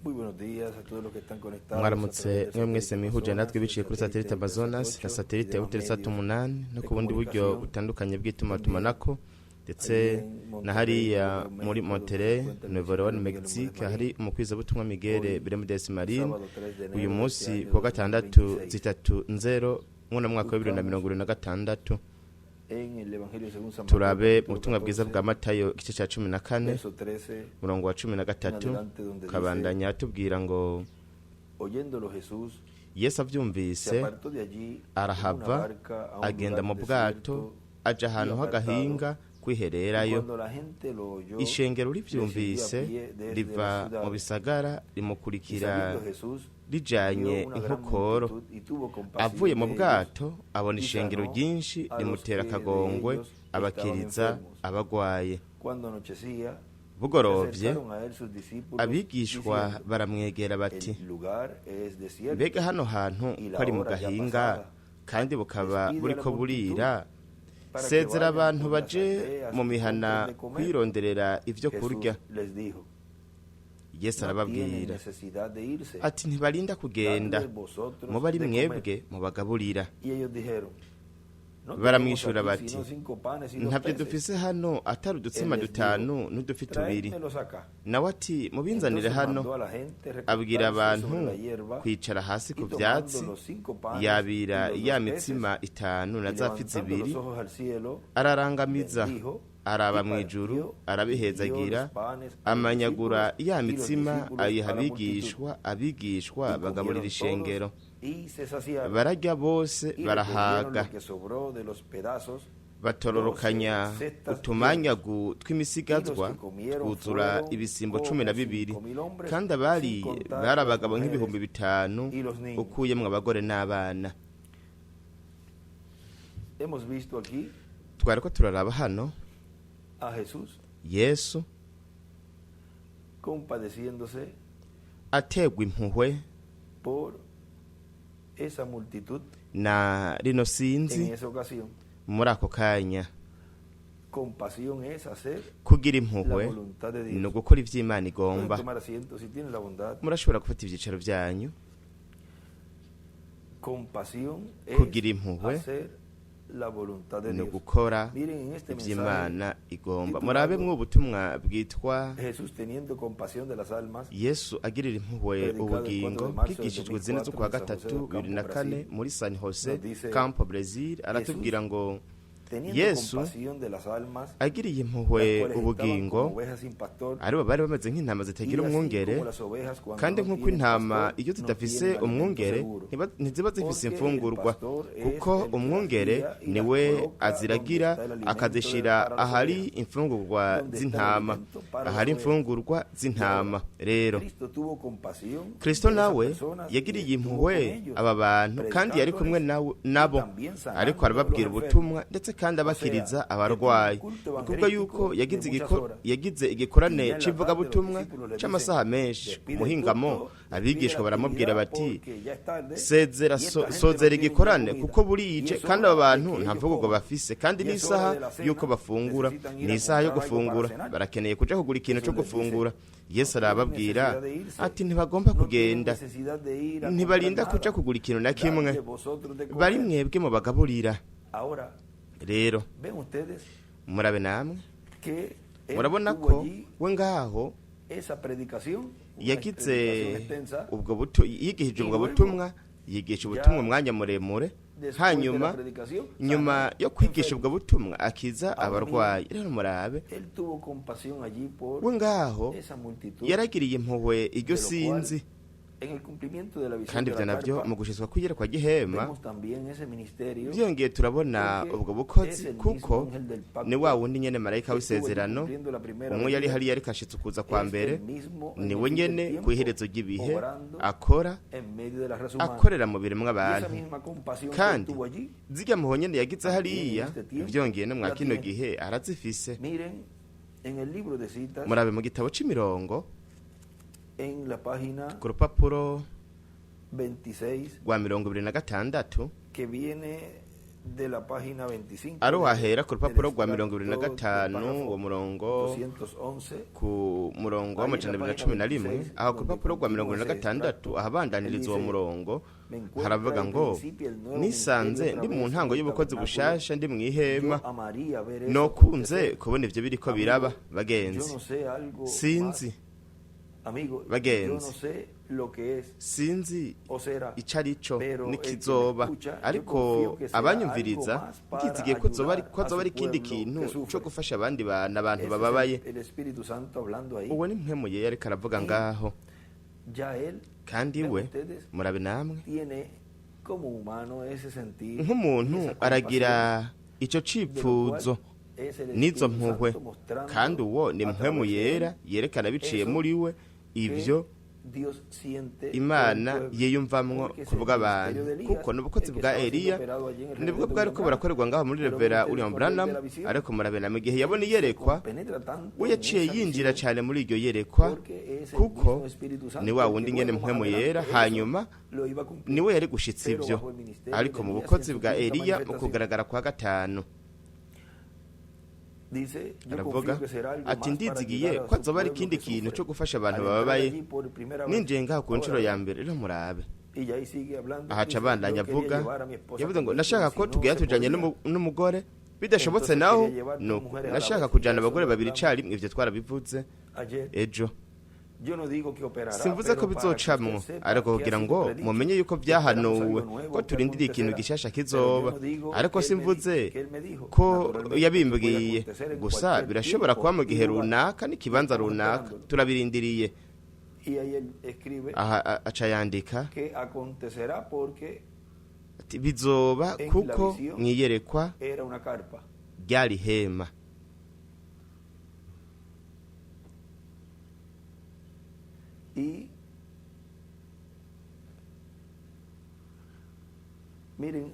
Muy buenos días a todos los que están conectados a Mwaramutse través mwe del mwese satélite mwihuje Amazonas, natwe del biciye kuri satélite satelite Amazonas Eutelsat na 8 y satelite demás Eutelsat medios 8 no de ku bundi buryo comunicación. butandukanye También bw'itumatumanako allí ndetse en na Monterrey, hariya Nuevo León, muri México, donde se Monterrey, encuentra el Nuevo León, misionero Miguel Bermúdez Mexique Marín. hari umukwizabutumwa Miguel Hoy, Bermúdez Marín. sábado 3 de Uyu enero de este munsi año kuwa gatandatu 2026, 3 nzero mwuna mwaka wa bibiri na buscamos mirongo ibiri na gatandatu en el Evangelio según San Mateo, turabe mu capítulo butumwa bwiza 14, bwa Matayo igice ca 14 verso 13 murongo wa cumi na en gatatu adelante, donde dice: kabandanya atubwira ngo Oyéndolo Jesús, Yesu se avyumvise apartó de allí en una arahava barca a un agenda lugar mu bwato desierto aja y ahantu apartado. h'agahinga Y kwihererayo. cuando la gente lo oyó, Ishengero le siguió a rivyumvise pie desde la riva mu ciudad. bisagara Y rimukurikira saliendo Jesús, rijanye vio una gran inkokoro. multitud y tuvo compasión Avuye mu de ellos bwato abona y ishengero sanó ryinshi a los rimutera que de akagongwe ellos estaban abakiriza enfermos. abagwaye. Cuando anochecía, se Bugorovye acercaron a él sus discípulos abigishwa diciendo: baramwegera bati El lugar es desierto mbega hano hantu y ko la ari mu hora ya gahinga pasada. kandi bukaba Despide a la buriko multitud burira para que sezera vayan abantu por las baje aldeas mu y mihana compren de comer. kwironderera ivyo kurya. Jesús les dijo: Yesu No tienen arababwira necesidad de irse, ati ntibarinda kugenda dadles vosotros muba ari de comer. mwebwe mubagaburira. Y ellos dijeron: No tenemos Baramwishura aquí bati sino 5 panes y 2 ntabyo peces. dufise hano atari Él udutsima les dijo: dutanu n'udufi tubiri. Tráenmelos acá. Nawe ati mubinzanire Entonces hano. mandó a la gente Abwira recostarse abantu sobre la hierba kwicara hasi y ku tomando vyatsi los 5 panes y yabira los ya 2 peces mitsima itanu na y za fi levantando los zibiri ojos al cielo, ararangamiza bendijo araba y mu ijuru partió y dio arabihezagira los panes a los amanyagura discípulos ya y los mitsima discípulos ayiha a la multitud. abigishwa abigishwa Y bagaburira comieron todos ishengero. y se saciaron Bararya bose y recogieron barahaga lo que sobró de los pedazos, batororokanya 12 cestas llenas. utumanyagu Y los tw'imisigazwa que comieron twuzura fueron ibisimbo cumi na como bibiri 5000 hombres, kandi sin abariye contar bari las abagabo mujeres nk'ibihumbi bitanu y los niños. ukuyemwo abagore n'abana. Hemos visto aquí Twariko turaraba hano a Jesús Yesu compadeciéndose ategwa impuhwe por esa multitud na rino en sinzi esa ocasión. muri ako kanya. Compasión es hacer Kugira la impuhwe voluntad de ni Dios. ugukora ivy'Imana Pueden igomba. tomar asiento si tienen la bondad. Murashobora gufata ivyicaro vyanyu. Compasión es Kugira impuhwe hacer la voluntad de ni Dios. ugukora Miren en este mensaje, ivy'Imana igomba. titulado Murabe mwo ubutumwa bwitwa Jesús teniendo compasión de las almas, Yesu agirira impuhwe predicado el 4 ubugingo de marzo del bwigishijwe zine 2004 z'ukwa en San José gatatu del bibiri na Campo, kane Brasil, muri San Jose nos dice Campo Brazil Jesús aratubwira ngo teniendo Yesu compasión de las almas, agiriye las impuhwe cuales estaban como ubugingo ovejas sin pastor, aribo bari bameze nk'intama y zitagira así umwungere como las ovejas cuando kandi no nk'uko tienen intama pastor, iyo no zidafise tienen alimento umwungere seguro. ntiziba zifise Porque el imfungurwa pastor es kuko el que las umwungere guía y las niwe coloca donde aziragira está el alimento akazishira para las ahari ovejas, imfungurwa donde está el z'intama alimento para las ahari ovejas. imfungurwa Y ahora, z'intama. Rero Cristo tuvo compasión Kristo de esas nawe personas y yagiriye estuvo con impuhwe ellos, aba bantu kandi yari kumwe predicándoles y nabo también ariko sanando a los arababwira enfermos. ubutumwa ndetse kandi O sea, abakiriza que tuvo un abarwayi. culto Ni kuvuga yuko evangelístico de yagize muchas horas. yagize Y igikorane ya en la tarde los c'ivugabutumwa discípulos le dicen: c'amasaha menshi. Despide el Muhingamo culto, despide la abigishwa baramubwira actividad, bati porque ya es tarde sezera y esta gente no sozera tiene ya igikorane comida. kuko Y burije es kandi aba hora de bantu que nta ellos mfungurwa coman. bafise kandi Y es hora n'isaha de la yuko cena, bafungura necesitan ir a n'isaha yo comprar algo para gufungura cenar. barakeneye kuja kugura ikintu co Jesús les dice: gufungura. Yesu No tienen arababwira necesidad de irse, ati ntibagomba no tienen kugenda necesidad de ir a comprar ntibarinda kuja nada. kugura ikintu na kimwe Dadle vosotros de bari comer. mwebwe mubagaburira. Ahora, Rero ven ustedes murabe namwe que él murabona tuvo ko allí we ngaho esa predicación, una yagize predicación extensa, ubwo butu yigishije y ubwo luego, butumwa yigisha ubutumwa ya umwanya muremure después de la hanyuma predicación, nyuma sanó yo kwigisha enfermos. ubwo butumwa akiza Ahora miren, abarwayi. Rero murabe él tuvo compasión allí por we ngaho esa multitud, yaragiriye impuhwe iryo de lo cual, sinzi en el cumplimiento de la visión kandi de ivyo la navyo carpa, mu gushitswa kw'iyera kwa gihema vemos también ese ministerio, byongeye turabona porque ubwo es bukozi el mismo kuko ángel del ni pacto wa wundi nyene marayika que estuvo allí w'isezerano cumpliendo la primera umwe yari venida, hariya ariko ashitse ukuza kwa es mbere el mismo en ni el we fin del nyene tiempo, kw'iherezo ry'ibihe obrando akora en medio de la raza humana. akorera mu biremwa Y esa abantu misma compasión que él kandi tuvo allí, zirya mpuhwe nyene yagize también en hariya este tiempo vyongeye no mwa la kino tiene. gihe arazifise. Miren en el libro de citas, Murabe mu gitabo c'imirongo en la página ku rupapuro 26, rwa 26 que viene de la página 25 Ari wahera ku del rupapuro rwa mirongo extracto ibiri na del gatanu párrafo uwo murongo 211. ku murongo Ahí en w'amajana la abiri na página cumi na rimwe 26, aho ku donde rupapuro rwa mirongo continúa ibiri na ese gatandatu extracto, ahabandaniriza él uwo dice, murongo me encuentro haravuga al ngo principio el nuevo nisanze ministerio ndi otra mu vez ntango en el y'ubukozi tabernáculo. bushasha ndi mu ihema Yo amaría ver eso nokunze acontecer. kubona ivyo biriko Amigo, biraba yo bagenzi no sé algo sinzi más. Amigo, yo bagenzi no sé lo que es sinzi o será, ico arico pero el que me n'ikizoba escucha, yo ariko confío que será abanyumviriza algo más para ndizigiye ko azoba ari ayudar ko a azoba su ari ikindi pueblo kintu que co sufre. gufasha abandi bantu abantu Ese es bababaye el Espíritu Santo hablando ahí. Uwo ni mpwemu yera ariko aravuga Y ngaho ya él, kandi vean we ustedes, murabe namwe tiene como humano ese sentir y nk'umuntu esa compasión, aragira ico de lo cipfuzo cual es el n'izo Espíritu mpuhwe Santo mostrando kandi uwo ni a mpwemu través de yera él yerekana biciye eso muri we que ivyo Dios siente por el Imana pueblo, yiyumvamwo porque es el kubw'abantu ministerio de Elías kuko n'ubukozi el que bwa estaba siendo Eliya operado allí en el nibwo reverendo bwariko William Branham. burakorerwa ngaho muri Pero Revera ven ustedes William cuando él ve Branham la visión, ariko murabe mu gihe él yabona se iyerekwa compenetra tanto we en yaciye esa yinjira visión, cane muri iryo yerekwa porque es el kuko mismo Espíritu ni Santo wa el wundi que nyene luego más mpwemu yera adelante eso hanyuma lo iba a cumplir, niwe yari gushitsa pero ivyo bajo el ministerio ariko de mu Elías en bukozi su bwa quinta Eliya mu manifestación. kugaragara kwa gatanu Dice, yo aravuga confío que será algo ati más para ndizigiye ayudar a ko su azoba ari pueblo ikindi que kintu sufre. co gufasha abantu Al entrar bababaye allí por primera vez, ninjiye ngaho ku ahora nshuro ya vean, mbere rero murabe y ahí sigue hablando, ahaca dice, yo abandanya quería avuga llevar a mi esposa yavuze ngo conmigo y nashaka si ko no tugenda se tujanye podía, n'umugore bidashobotse entonces naho quería llevar dos nuko mujeres a la nashaka vez. kujana Ya eso abagore lo babiri hablamos icarimwe ivyo twarabivuze ayer. ejo Yo no digo que operará, simvuze ko pero para que bizocamwo usted sepa ariko que ha kugira sido ngo predicho, mumenye yuko que esperamos vyahanuwe algo nuevo ko que turindiriye ikintu acontecerá. gishasha Pero yo kizoba no digo ariko que él me, di simvuze que él me dijo. ko Naturalmente esto puede yabimbwiye acontecer en gusa cualquier birashobora tiempo kuba mu y gihe lugar. runaka n'ikibanza Estamos runaka esperándolo. turabirindiriye Y ahí él escribe aha aca yandika que acontecerá porque ati bizoba en la kuko visión mwiyerekwa era una carpa. ryari ihema Y miren,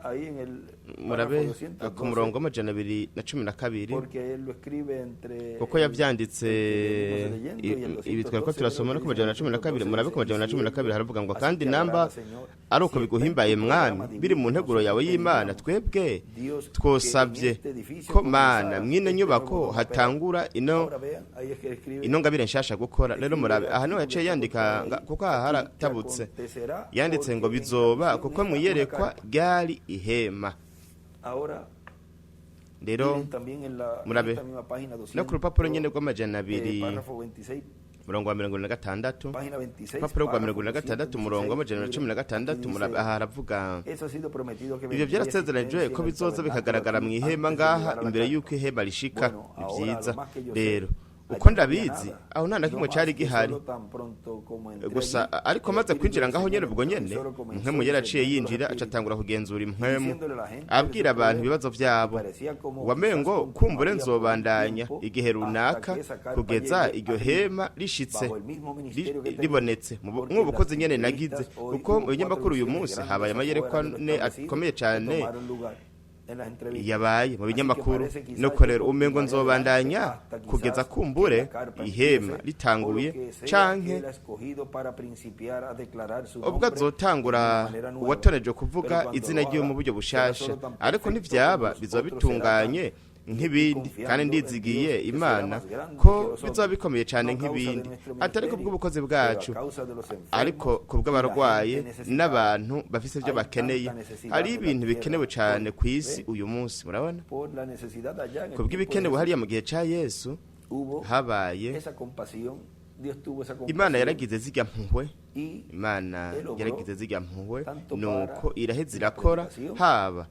ahí en el murabe párrafo ku murongo 212, w'212 porque él lo escribe entre kuko el, yavyanditse el que venimos leyendo y el ibi twariko 212, turasoma ve no lo ku que dice majana el cumi na kabiri 212, murabe ku dice, y majana si cumi na ello kabiri haravuga ngo así kandi te namba agrada, Señor, ari uko si está en biguhimbaye tu mwami programa biri mu divino, nteguro nosotros yawe te y'Imana digamos, twebwe Dios, que en twosavye este edificio ko mana comenzara mwino este nyubako nuevo don operar. hatangura ino Ahora vean, ahí es que escribe, ino ngabire nshasha gukora rero escribe murabe el aha niho artículo yaciye está yandika cortado ahí, kuko aha aquí que haratabutse acontecerá yanditse ngo porque en la bizoba visión kuko era una mwiyerekwa carpa. ryari ihema Ahora rero miren también en la en murabe esta misma página no ku rupapuro nyene 200, rw'amajana abiri párrafo 26, murongo wa 76 página 26, urupapuro rwa párrafo 76 umurongo w'amajana 216, cumi na miren, aquí gatandatu murabe dice, aha haravuga eso ha sido prometido que ivyo vendría vyarasezeranijwe asistencia ko en el bizoza tabernáculo bikagaragara aquí mu ihema antes de ngaha llegar a la imbere carpa. y'uko ihema rishika Bueno, ni ahora lo vyiza más que yo sé, rero uko allí no había ndabizi nada, aho nta na no kimwe cari más que gihari solo tan pronto como entré gusa allí, ariko el maze Espíritu kwinjira del ngaho Señor nyene ubwo entró y nyene solo comenzó mpwemu yari aciye discerniendo los yinjira aca espíritus, atangura kugenzura impwemu diciéndole a la gente de abwira sus abantu problemas, ibibazo y vyabo parecía como quizás wamengo kumbure continuaría por un nzobandanya tiempo igihe hasta runaka que esa carpa kugeza llegue iryo arriba, hema rishitse bajo el mismo ministerio que tenía, ribonetse porque en mw'ubu las bukozi nyene nagize entrevistas hoy kuko mu hubo cuatro binyamakuru uyu visiones munsi grandes habaye afuera amayerekwa de lo ane establecido akomeye que cane tomaron lugar en las entrevistas. yabaye mu Así que binyamakuru parece quizás nuko yo rero umengo continuaré adelante nzobandanya hasta kugeza quizás que kumbure la carpa ihema empiece o lo ritanguye que sea que canke él ha escogido para principiar a declarar su ubwo nombre de una azotangura manera nueva. uwatoneje Pero kuvuga cuando izina lo ryiwe mu haga, buryo será bushasha solo tan ariko perfecto como ntivyaba los bizoba otros será tan bitunganye y estoy nk'ibindi kandi confiando en ndizigiye Dios que será Imana más grande ko que los bizoba otros, bikomeye cane no a causa de nk'ibindi nuestro atari ministerio, kubw'ubukozi pero a bwacu causa de los ariko enfermos y la kubw'abarwaye gente necesitada. n'abantu bafise ivyo Hay bakeneye tanta necesidad hari en la ibintu tierra bikenewe cane hoy, kw'isi ¿ve? uyu munsi murabona Por la necesidad allá en el tiempo de kubw'ibikenewe Jesús hariya mu gihe ca Yesu hubo habaye esa compasión, Dios tuvo esa Imana compasión yaragize zirya mpuhwe y Imana él obró yaragize zirya mpuhwe tanto nuko para iraheza la irakora predicación, haba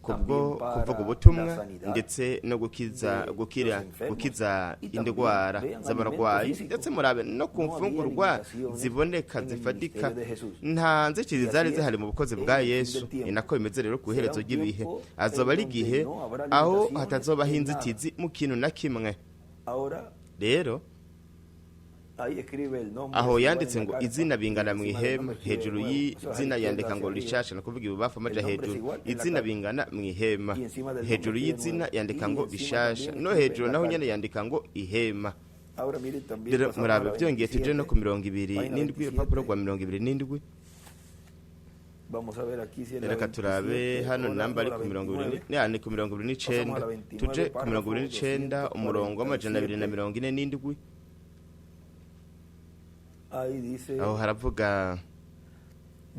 kubwo también kuvuga para la ubutumwa sanidad ndetse no gukiza de gukira los enfermos gukiza y también indwara vean z'abarwayi alimentos físicos. ndetse murabe no ku No había mfungurwa limitaciones ziboneka en el zifatika ministerio de Jesús. nta nzitizi Y así zari es zihari mu bukozi en bwa el fin Yesu del tiempo. ni nako bimeze rero ku Será iherezo un ry'ibihe tiempo azoba en ari donde igihe no habrá aho limitaciones hatazobaho en nada. inzitizi mu kintu na kimwe Ahora rero ahí escribe el nombre, aho es igual yanditse en la ngo carpa, izina y bingana mu encima del ihema nombre escribe hejuru nuevo, o sea, a la y'izina izquierda yandika hacia ngo arriba. rishasha no kuvuga ibubafu El amaja nombre es hejuru igual en la izina carpa bingana mu ihema y encima del nombre hejuru escribe y'izina nuevo yandika y ngo encima bishasha también no escribe hejuru la naho nyene carpa. yandika ngo ihema Ahora miren también rero pasamos a murabe la byongeye tuje no 27, ku mirongo ibiri página n'indwi urupapuro 27, rwa 27. Vamos a ver aquí si es la Reka turabe 27 hano o la, namba no, ari la ku mirongo ibiri 29. ni ku 29. Pasamos a la 29, Tuje ku mirongo párrafo ibiri n'icenda, umurongo w'247. Ahí dice, Aho haravuga: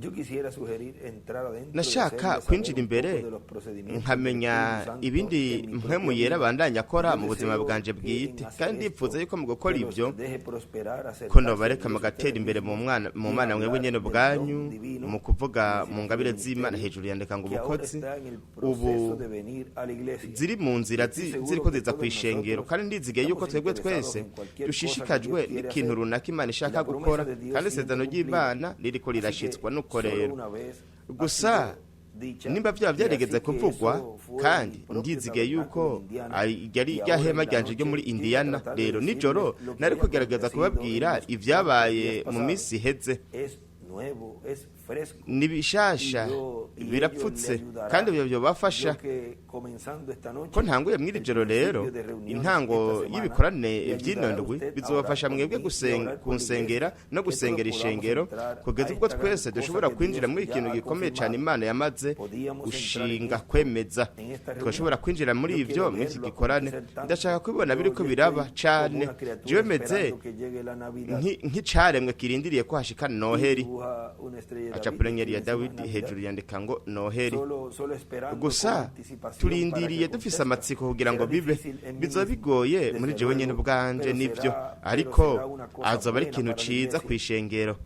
yo quisiera sugerir entrar adentro y Nashaka hacerle saber kwinjira un imbere poco de los procedimientos del nkamenya Espíritu Santo ibindi en mi mpwemu propia yera vida. abandanya akora Yo mu buzima deseo bwanje que bwite, en hacer kandi ndifuza esto, yuko mu gukora que los ibyo deje prosperar, ko acercarse a nobareka Dios mugatera ustedes imbere mu mismos mwana mu y mana mwebwe hablar nyene del don ubwanyu divino, mu kuvuga es mu decir, ngabire el z'Imana. ministerio, Hejuru yandika ngo que ahora ubukozi está en el ubu proceso de venir a la iglesia. ziri mu nzira Estoy seguro ziriko que ziza todos kw'ishengero, nosotros kandi ndizigiye yuko estamos twebwe interesados twese en cualquier cosa que dushishikajwe Dios quiere n'ikintu hacer. runaka Imana Y ishaka la promesa gukora, de Dios kandi siempre isezerano cumplida. ry'Imana ririko Así que rirashitswa. Nuko solo rero una vez ha gusa sido dicha, nimba byaba y byarigeze así que kuvugwa, eso fue en kandi mi propio ndizigiye yuko tabernáculo en Indiana, yari y rya ahora en hema la ryanje ryo noche muri yo iba a Indiana. tratar de Rero nijoro decirles lo que nari había kugerageza acontecido en kubabwira los 4 ibyabaye días mu pasados. minsi iheze. Es nuevo, es fresco. Ni bishasha, Y yo, y ello le birapfutse, ayudará. kandi ibyo byobafasha. Yo que comenzando esta noche, Ko ntanguye mw'iri el joro rero, principio de reuniones intango esta semana, y'ibikorane le ayudará a vy'inondwi usted a orar bizobafasha por mwebwe mí y a orar por la kunsengera iglesia, no que todos gusengera podamos ishengero, entrar a kugeza ubwo esta gran twese cosa dushobora que kwinjira Dios muri ya ikintu ha gikomeye cane confirmado. Imana yamaze Podíamos entrar en gushinga esto, kwemeza. en esta reunión. Twashobora kwinjira muri Yo ivyo quiero muri iki verlo gikorane. acontecer tanto. Ndashaka kubibona Yo biriko ya biraba estoy como cane. una criatura Jewe meze esperando que llegue la Navidad. Nk'icaremwe kirindiriye ko hashika Y Noheri. dibuja una estrella de David, Acapura inyenyeri ya escribe encima Dawidi, Navidad. hejuru yandika ngo Noheri. Solo esperando con Gusa anticipación para que turindiriye dufise acontezca. amatsiko kugira ngo Será bibe. difícil en mí Bizoba mismo, bigoye muri desde jewe nyene luego, ubwanje, pero nivyo, será, pero ariko será una cosa azoba ari buena ikintu para la ciza iglesia. kw'ishengero.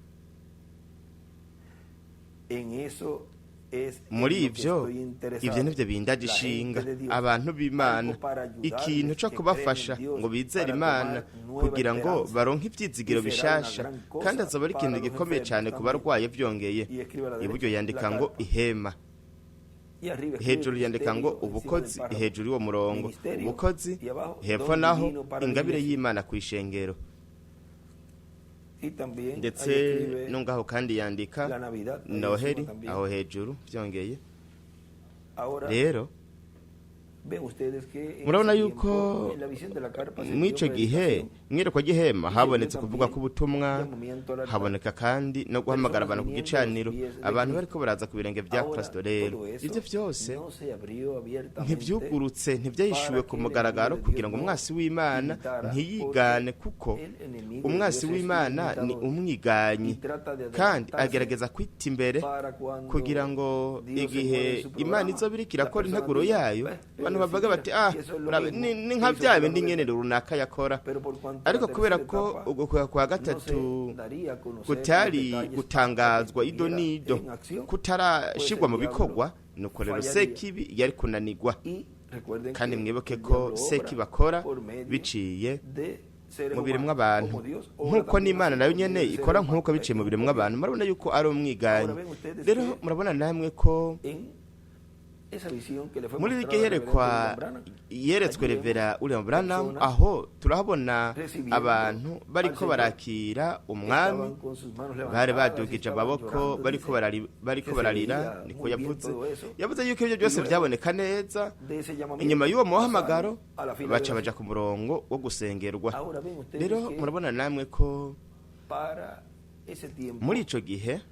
En eso es en Muri lo que ivyo, estoy ivyo interesado. nivyo bindaje La ishinga gente de Dios, abantu b'Imana, algo para ikintu ayudarles co que creen en kubafasha Dios ngo bizere para Imana, tomar nueva kugira ngo esperanza. baronke ivyizigiro Y será una bishasha, gran cosa kandi azoba ari ikintu para los gikomeye enfermos cane ku también. barwaye. Vyongeye, Y escribe a la iburyo derecha la yandika ngo carpa. ihema, Y arriba escribe hejuru yandika ngo ministerio encima del ubukozi, párrafo. hejuru y'uwo murongo Ministerio ubukozi, y abajo hepfo don naho divino para la ingabire iglesia. y'Imana kw'ishengero. Y también ahí Ndetse escribe no ngaho kandi yandika la Navidad, ahí Noheri encima también. aho hejuru. Vyongeye Ahora rero ven ustedes que en murabona ese yuko tiempo, en la visión de la carpa se vio mw'ico gihe predicación mwirekwa ry'ihema y se vio habonetse kuvuga también k'ubutumwa, llamamiento al altar. haboneka kandi no guhamagara Personas abantu ku viniendo a los gicaniro, pies de abantu Cristo. bariko baraza ku birenge vya Ahora Kristo. Rero todo ivyo eso vyose no se abrió abiertamente ntivyugurutse, ntivyahishuwe para ku que el enemigo mugaragaro de kugira Dios ngo no umwasi w'Imana imitara, ntiyigane, porque kuko el enemigo de umwasi Dios es w'Imana ni imitador umwiganyi y trata de kandi adelantarse agerageza kwita imbere para cuando kugira ngo Dios se mueve igihe en su Imana programa, izoba iriko la irakora persona integuro diga, yayo, "Ve, abantu pero bavuga si bati mira, ah, si eso es lo urabe, mismo ni que nka hizo bya fulano bindi de nyene tal". runaka yakora. Pero por cuanto la Ariko kubera tercera ko etapa ugukwega kwa no gatatu se daría a conocer los kutari detalles hasta que gutangazwa ido estuviera n'ido, en acción, pues kutarashirwa el mu diablo bikorwa, nuko rero fallaría. Sekibi yari kunanigwa. Y recuerden Kandi que mwibuke el ko diablo obra Sekibi akora por medio biciye de seres mu biremwa humanos, abantu, como Dios obra nk'uko también n'Imana así nayo por medio nyene de seres ikora nk'uko humanos. biciye mu Es un biremwa copia. abantu. Murabona yuko ari Ahora umwiganyi. ven ustedes Rero que murabona namwe ko en esa visión que le fue muri mostrada iryo al reverendo yerekwa William Branham, yeretswe allí vemos Revera William Branham, personas aho turahabona recibiendo abantu al bariko Señor. barakira umwami, Estaban con sus manos bari levantadas y badugije estaban amaboko, llorando, bariko dice bariko que se bararira, veía niko muy bien yavuze. todo eso. Yavuze yuko ibyo Y byose luego byaboneka neza. de ese Inyuma llamamiento y'uwo pasaron muhamagaro a la fila de baca baja oración. ku murongo wo gusengerwa. Ahora ven ustedes Rero que murabona namwe ko para ese tiempo, muri ico gihe,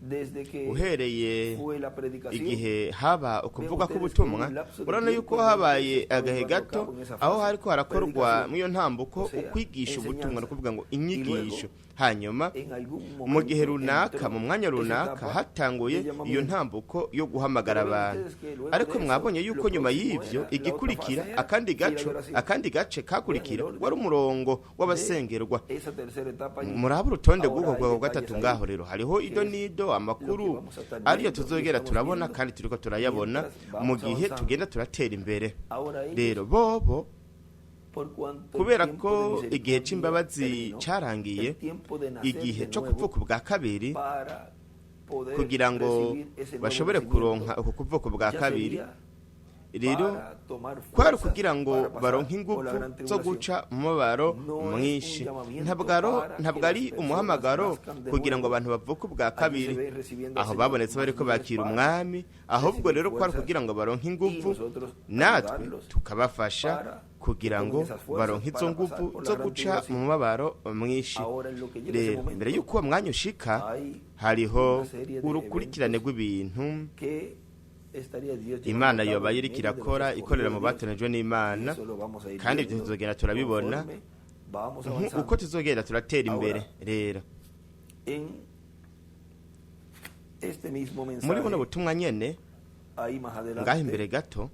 desde que uhereye fue la predicación, igihe haba ven ukuvuga ustedes que hubo k'ubutumwa, un lapso de urabona tiempo yuko en donde se habaye estaba agahe llevando a gato cabo en esa aho fase hariko harakorwa predicación, muri iyo ntambuko o sea, ukwigisha ubutumwa, ni enseñanza. ukuvuga ngo Y luego, inyigisho. Hanyuma en algún mu gihe momento runaka, entró mu mwanya esa runaka, etapa hatanguye de iyo llamamiento. ntambuko yo guhamagara Pero ven abantu. ustedes que luego Ariko de eso, mwabonye yuko lo nyuma próximo y'ivyo era, la otra igikurikira, fase era akandi fila de gace, oración. akandi gace Vean el kakurikira orden wari umurongo de w'abasengerwa. esa tercera etapa allí. Muraba urutonde Ahora rw'ubwo hay bwego detalles gatatu ahí ngaho. Rero hariho que ido es n'ido lo que amakuru vamos a estar ariyo viendo y tuzogera estamos turabona viendo kandi turiko turayabona mientras mu vamos gihe avanzando. tugenda turatera imbere. Ahora ellos, Rero bobo, por cuanto el kubera tiempo de ko igihe misericordia c'imbabazi terminó, carangiye, el tiempo de nacer igihe de co nuevo kuvuka ubwa kabiri, para poder kugira ngo recibir ese nuevo bashobore nacimiento, kuronka uko kuvuka ubwa ya kabiri, sería Rero para tomar kwari fuerzas kugira ngo para pasar baronke por ingufu la gran zo tribulación. guca mu mubabaro No es un mwinshi. llamamiento Ntabwo aro para que ntabwo las ari personas umuhamagaro nazcan de kugira ngo nuevo. abantu bavuke ubwa Allí se kabiri. ve recibiendo al Aho Señor babonetse bariko más bakira para umwami, ahubwo recibir rero kwari fuerzas kugira ngo baronke y ingufu, nosotros natwe ayudarlos tukabafasha para kugira que ngo tomen esas fuerzas baronke izo para pasar nguvu por la zo gran guca tribulación. mu mubabaro mwinshi. Ahora en lo que llega ese Rero mbere momento y'uko uwo mwanya ushika, hay hariho una serie de urukurikirane eventos rw'ibintu que estaría Dios llevando Imana a cabo yoba en iriko medio de los irakora ikorera mu escogidos de Dios. batonejwe n'Imana, Eso lo vamos a ir kandi ivyo viendo tuzogenda turabibona conforme vamos avanzando. uko tuzogenda turatera imbere. Ahora, Rero en este mismo muri mensaje, buno butumwa nyene, ahí más ngaho adelante, imbere gato,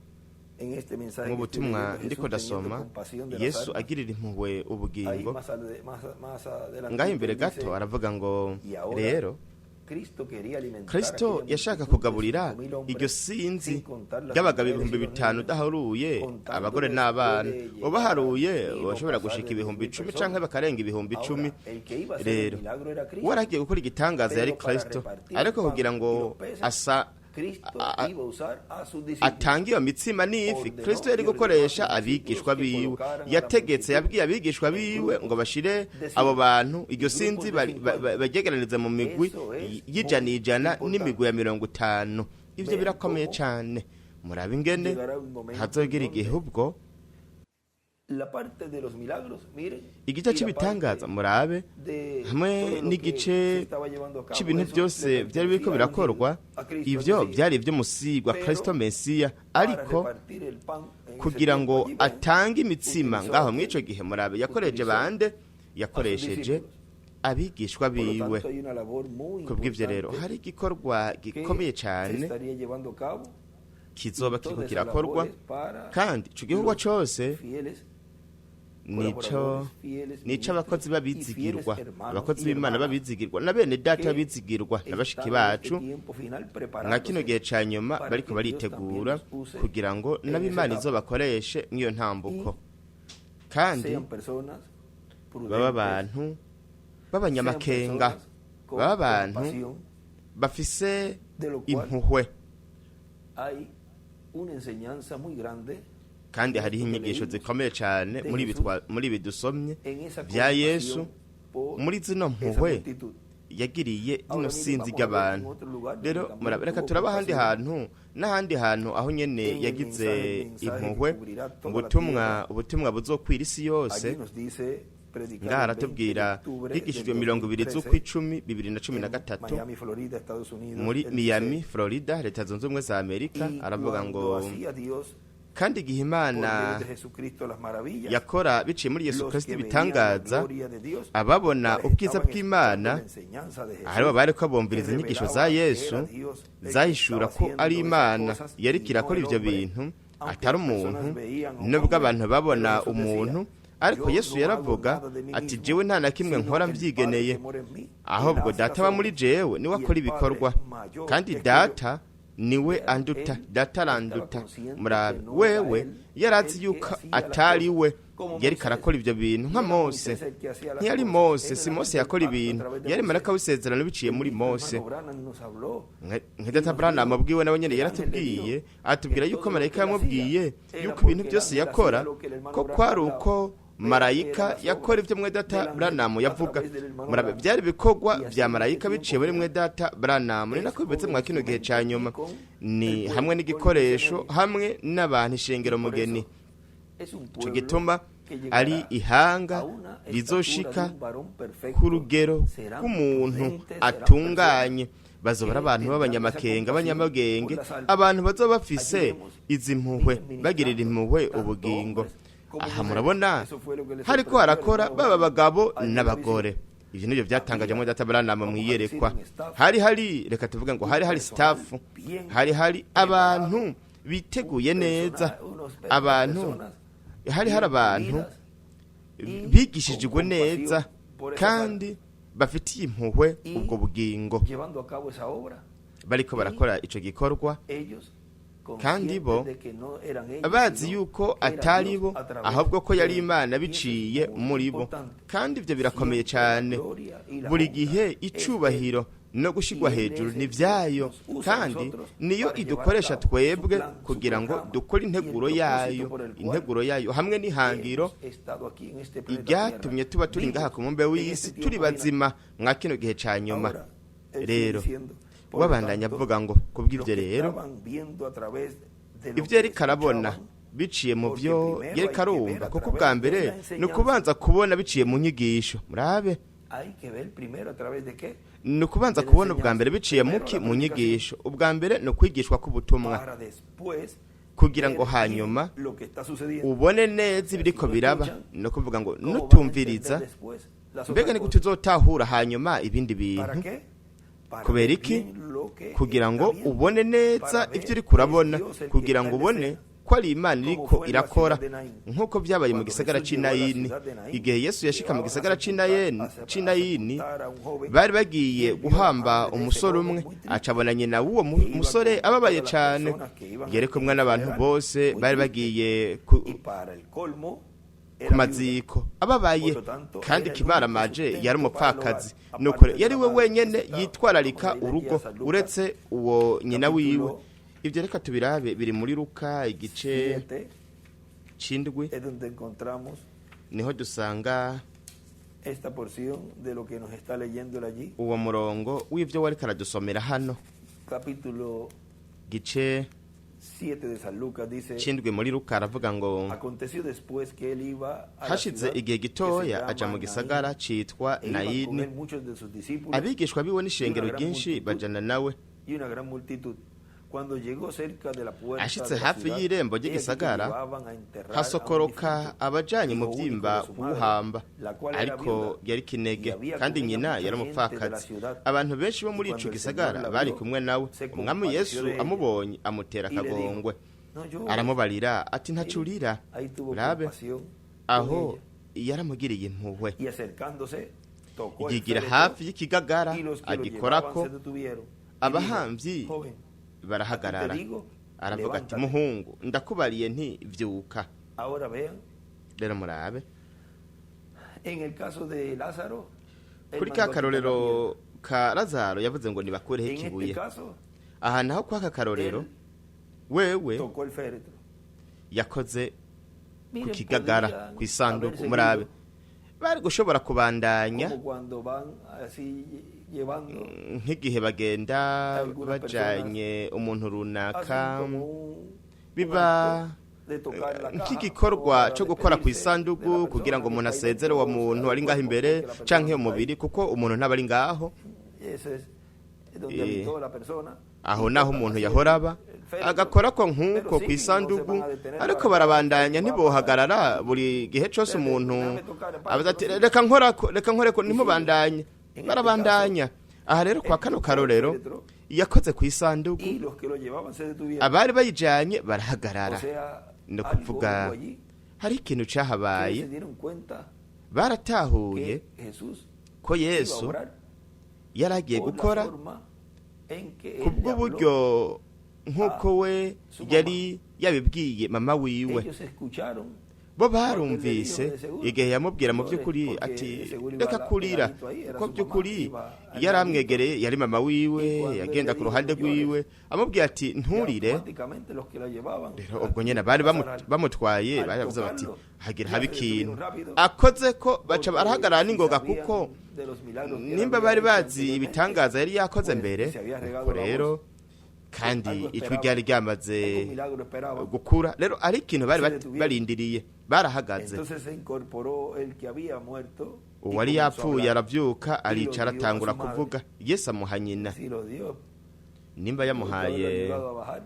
en este mensaje mu que estoy butumwa leyendo, ndiko Jesús teniendo ndasoma, compasión de las Yesu almas, agirira impuhwe ahí ubugingo, más adelantito, ngaho imbere él gato dice, aravuga ngo y ahora rero Cristo quería alimentar Kristo aquella yashaka multitud de kugaburira 5.000 hombres, iryo sinzi sin contar las ry'abagabo mujeres ibihumbi y los bitanu niños, udaharuye contando abagore después n'abana, de llegar a ubaharuye mil o bashobora pasar gushika de ibihumbi 10.000 icumi personas. canke bakarenga ibihumbi Ahora, icumi. el que iba a hacer el Rero milagro era Cristo, uwaragiye gukora igitangaza yari pero para Kristo, repartir el ariko pan kugira y ngo los peces, asa Cristo a- iba a usar a sus discípulos. atanga iyo mitsima n'ifi, Ordenó Kristo yari y ordenó a gukoresha sus discípulos abigishwa que biwe. colocaran a la Yategetse, multitud yabwiye abigishwa en biwe grupos ngo bashire de abo 50, bantu iryo grupos sinzi de 50. baryegeranirize mu migwi Eso es y'ijana muy ijana importante. n'imigwi ya 50. Ivyo Vean birakomeye cómo cane. Murabe ingene llegará un momento hazogera en igihe donde ubwo la parte de los milagros, miren, igice y la c'ibitangaza, parte murabe de hamwe todo lo que n'igice se estaba llevando a cabo, c'ibintu eso byose le vyari biriko pertenecía al birakorwa, ungido, a Cristo, ivyo el Mesías. vyari ivy'umusigwa Pero Kristo Mesiya, para ariko repartir el pan en ese kugira tiempo ngo allí, ven, atange imitsima utilizó ngaho a mw'ico quién? gihe, murabe yakoreje Utilizó bande? a sus Yakoresheje discípulos. abigishwa Por lo biwe. tanto, hay una labor muy Kubw'ivyo rero importante hari igikorwa que gikomeye se cane estaría llevando a cabo kizoba y kiriko toda esa kirakorwa, labor es para kandi ico gikorwa los cose fieles nico colaboradores, fieles nico ministros abakozi y fieles babizigirwa, hermanos abakozi y b'Imana hermanas babizigirwa na bene data que babizigirwa na bashiki están en bacu, este tiempo final nka kino preparándose gihe ca nyuma para bariko que Dios también baritegura los use kugira ngo en esa n'ab'Imana etapa izobakoreshe mw'iyo ntambuko, y kandi sean personas baba prudentes, abantu sean b'abanyamakenga, personas con baba abantu compasión, bafise de lo cual impuhwe. hay una enseñanza muy grande Kandi en hariho esto que inyigisho leímos zikomeye cane de muri ibi Jesús muri ibi dusomye en esa vya Yesu, compasión por muri zino esa mpuhwe multitud. yagiriye rino Ahora miren, sinzi vamos a ver en ry'abantu. otro lugar donde Rero también murabe, reka tuvo turaba ahandi compasión hantu n'ahandi hantu aho nyene en el yagize mensaje, el mensaje que impuhwe, cubrirá toda la ubutumwa tierra. ubutumwa buzokwira isi yose. Allí nos dice predicado Ngaha el 20 de aratubwira octubre del higishijwe 20 2013 z'ukwicumi bibiri na cumi na en gatatu Miami, Florida, Estados Unidos. muri Él Miami, dice, Florida, Leta Zunze Ubumwe za Amerika, y aravuga cuando ngo hacía Dios kandi igihe por Imana medio de Jesucristo las maravillas, yakora biciye muri Yesu los Kristo que veían la ibitangaza, gloria de Dios ababona les ubwiza estaban bw'Imana, escuchando la enseñanza de aharibo Jesús bariko que bumviriza inyigisho za revelaba que Yesu era Dios el que zahishura estaba ko ari haciendo esas Imana cosas yariko y no irakora el ivyo hombre, bintu, aunque atari las personas umuntu, veían a un nubwo hombre, abantu pero babona Jesús decía, umuntu, ariko yo Yesu no hago yaravuga nada de mí ati mismo, jewe nta na kimwe sino nkora el Padre mbyigeneye, que mora en mí, él ahubwo hace data las aba muri obras, jewe niwe y akora el Padre ibikorwa, mayor kandi es que yo. data niwe Vean, anduta, él data estaba aranduta. consciente que Murabe no era wewe él yarazi el que yuko hacía las atari cosas, we como yariko Moisés. arakora ivyo bintu nka No era Mose. Moisés el que hacía las Ntiyari cosas, Mose, él si era el Mose ángel del yakora pacto a ibintu, través de yari Moisés. marayika w'isezerano biciye El muri mismo Mose. hermano Branham nos habló Nka y data nos Branham dijo ubwiwe nawe nyene que el ángel le dijo yaratubwiye, que atubwira yuko todo lo marayika que él hacía yamubwiye era yuko ibintu porque el byose ángel hacía yakora lo que el hermano ko Branham kwari hablaba, uko pero eran marayika las yakora obras ivyo mwe data del ángel Branham a yavuga. través del hermano Murabe Branham. byari ibikorwa Y así vya en este marayika tiempo biciye muri mwe final data Branham. Ni es nako bimeze con mwa el kino gihe ca instrumento y nyuma, con ni el hamwe pueblo, con la iglesia n'igikoresho novia. hamwe n'abantu ishengero Y por mugeni. eso es un Ico pueblo gituma que ari llegará ihanga a una estatura de rizoshika un varón ku perfecto. rugero Serán rw'umuntu prudentes, serán personas atunganye, bazoba ari que abantu tendrán esa b'abanyamakenga, compasión por abanyamagenge, las almas. abantu bazoba Allí bafise vemos, izi mpuhwe, miren, bagirira ministrando impuhwe tanto ubugingo. hombres como Aha mujeres. murabona Eso fue lo que le hariko sorprendió al harakora hermano baba Branham abagabo allí en la n'abagore. visión. Ivyo nivyo vyatangaje Había, mwe data Branham vamos a decir, mwiyerekwa. un staff, Hari hari, reka tuvuge ngo un hari hari personal staff, bien hari hari preparado, abantu biteguye un neza, persona, unos abantu personas hari hari bien abantu pulidas y con bigishijwe compasión neza por esas kandi almas bafitiye impuhwe y ubwo bugingo, llevando a cabo esa obra. bariko Y barakora ico gikorwa, ellos kandi bo conscientes de que no eran ellos, bazi sino yuko que era atari Dios bo, a través ahubwo ko yari de ellos. Imana Y eso es biciye muy muri bo, importante. kandi ivyo birakomeye Siempre la cane. gloria y la Buri honra gihe es de icubahiro No gushyirwa Y él hejuru es ni el que byayo, nos usa a kandi nosotros niyo para llevar a idukoresha cabo su twebwe plan, su kugira ngo programa dukore y el integuro propósito yayo, por el cual integuro yayo hamwe n'ihangiro hemos estado aquí en este planeta iryatumye Tierra, tuba turi ngaha vivos ku mumbe en w'isi, este tiempo turi final. bazima mwa kino gihe ca nyuma. Ahora, él sigue Rero diciendo, por lo wabandanya tanto, avuga ngo lo kubw'ivyo que rero, estaban viendo a través de lo ivyo que yariko arabona escuchaban, biciye mu porque byo primero hay yariko que ver arumva, a kuko través ubwa de mbere la ni enseñanza. ukubanza kubona biciye mu nyigisho. Murabe, Hay que ver primero a través de qué? ni ukubanza De la kubona ubwa enseñanza. mbere biciye Primero muki la mu nyigisho. Ubwa mbere ni ukwigishwa k'ubutumwa, para después kugira ngo ver hanyuma bien lo que está sucediendo. ubone neza ibiriko Si no biraba. escuchan, Ni ukuvuga ngo ¿cómo van a nutumviriza, entender después las mbega otras ni gute cosas? uzotahura hanyuma ibindi ¿Para bintu? qué? Para Kubera ver iki? bien lo que Kugira está ngo viendo. ubone neza Para ver ivyo uriko que urabona, es Dios el que kugira está ngo en ubone escena. ko ari Imana Como iriko fue en la irakora, ciudad de Naín. nk'uko vyabaye mu Cuando gisagara Jesús llegó a la c'Inayini. ciudad de Naín, Igihe Yesu yashika mu llevaban a gisagara sepultar, a c'Inayini, sepultar a un joven, bari bagiye y él vio a la guhamba madre de ese umusore joven umwe, muy triste, acabona nyina w'uwo que iba musore con ababaye todas las cane, personas que iban yari kumwe n'abantu funeral, bose muy bari triste. bagiye Y para el colmo, ku era viuda. maziko ababaye, Por lo tanto, kandi era el kibaramaje único yari sustento para el umupfakazi. hogar, Nuko aparte de yari la we madre wenyene que estaba, yitwararika como leí aquí urugo a San Lucas, uretse uwo nyina wiwe. capítulo Ibyo reka tubirabe, biri muri Luka igice 7, c'indwi, es donde encontramos niho dusanga esta porción de lo que nos está leyendo él allí. uwo murongo w'ivyo wariko aradusomera hano. Capítulo Gice 7 de San Lucas dice: c'indwi muri Luka aravuga ngo Aconteció después que él iba a la hashize ciudad igihe que se gitoya llama aja mu Naín, gisagara citwa e iban con Nayini, él muchos de sus discípulos abigishwa biwe n'ishengero y una gran ryinshi multitud, bajana nawe. y una gran multitud. Cuando llegó cerca de la puerta Ashitse de la hafi ciudad, y'irembo he aquí que ry'igisagara, llevaban a enterrar a un hasokoroka difunto, abajanye hijo único umuvyimba de su madre, kuwuhamba, la cual era ariko viuda, yari kinege, y había kandi con ella nyina mucha yari gente de la umupfakazi. ciudad. Abantu benshi bo muri Y ico cuando el gisagara Señor la bari vio, kumwe nawe. se Umwami Yesu compadeció de ella amubonye amutera y le dijo, akagongwe, "No llores". aramubarira ati ntacurira. Ahí tuvo Rabe, compasión con aho ella. yaramugiriye impuhwe, Y acercándose, tocó el yigira féretro, hafi y'ikigagara y los que lo llevaban agikorako, se detuvieron. Y dijo, abahamvyi "Joven, barahagarara. a ti te digo, Aravuga ati levántate". muhungu, ndakubariye nti vyuka. Ahora vean, Rero murabe, en el caso de Lázaro, él kuri mandó ka a quitar la karorero ka Lazaro yavuze ngo nibakureho piedra. En este ikibuye. caso, Aha naho kwaka karorero él wewe tocó el féretro. yakoze ku Miren, kigagara, podrían ku isanduku. haber Murabe, seguido bari gushobora kubandanya como cuando van así llevando, nk'igihe bagenda Algunas bajanye umuntu runaka, hacen como un biba acto de tocar la caja nk'igikorwa o para cyo gukora ku despedirse de la isanduku persona kugira ngo que umuntu está ahí asezere uwo dentro, muntu al ari ngaho cuerpo, imbere porque la persona canke no está ahí. umubiri, kuko umuntu ntaba ari ngaho. Ese es donde habitó la persona. Aho Y naho tocan umuntu así yahora aba, el féretro. agakora ko Pero nk'uko ku siguen, no se isanduku, van a detener ariko para barabandanya, va a pasar. ntibohagarara buri gihe cose umuntu Déjame tocar, abaza ati no reka nkorako, reka nkoreko, ntimubandanye. En este Barabandanya. Aha rero kwa kano él tocó el karorero féretro yakoze ku isanduku, y los que lo llevaban se detuvieron. abari bayijanye barahagarara. O sea, Ni algo ukuvuga hubo allí hari ikintu que cahabaye, se dieron cuenta baratahuye que Jesús ko iba a Yesu obrar yari agiye por la gukora forma en que él le kubw'uburyo nk'uko we su mama. yari yabibwiye mama wiwe. Ellos escucharon Bo barumvise igihe yamubwira mu by'ukuri ati reka kurira, kuko by'ukuri yari amwegereye, yari mama wiwe, yagenda ku ruhande rwiwe amubwiye ati y nturire. automáticamente los que la llevaban Rero ubwo nyene bari bamutwaye baravuze bati hagira habe ikintu akoze ko, baca barahagarara n'ingoga, kuko nimba bari bazi ibitangaza yari yakoze mbere. Nuko rero kandi ijwi ryari ryamaze gukura, rero ari ikintu bari barindiriye, barahagaze. Entonces se incorporó el que había muerto y Uwari comenzó a yapfuye hablar. aravyuka, aricara, Y lo dio a atangura su madre. kuvuga. Yesu amuha nyina. Sí, lo dio. Nimba Pudo haberlo yamuhaye, ayudado a bajar.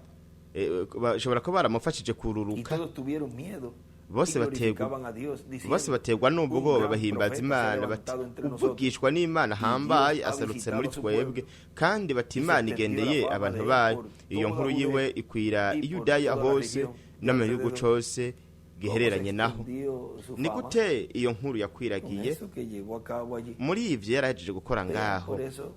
Bashobora kuba baramufashije Y kururuka. todos tuvieron miedo Bose y bategwa glorificaban a Dios, diciendo, bose bategwa "Un n'ubwoba, gran bahimbaza profeta se ha Imana bati levantado entre nosotros". uvugishwa n'Imana ahambaye Dios ha aserutse visitado muri su twebwe, pueblo. kandi bati Y se Imana extendió la igendeye fama abantu de él bayo. por Iyo toda nkuru yiwe Judea ikwira y por Iyudaya toda la hose región no mu de gihugu alrededor. cose ¿Cómo se gihereranye naho. extendió su Ni fama? gute iyo nkuru Con yakwiragiye? eso que llevó a cabo allí. Muri ivyo yarahejeje gukora Vean, ngaho. por eso,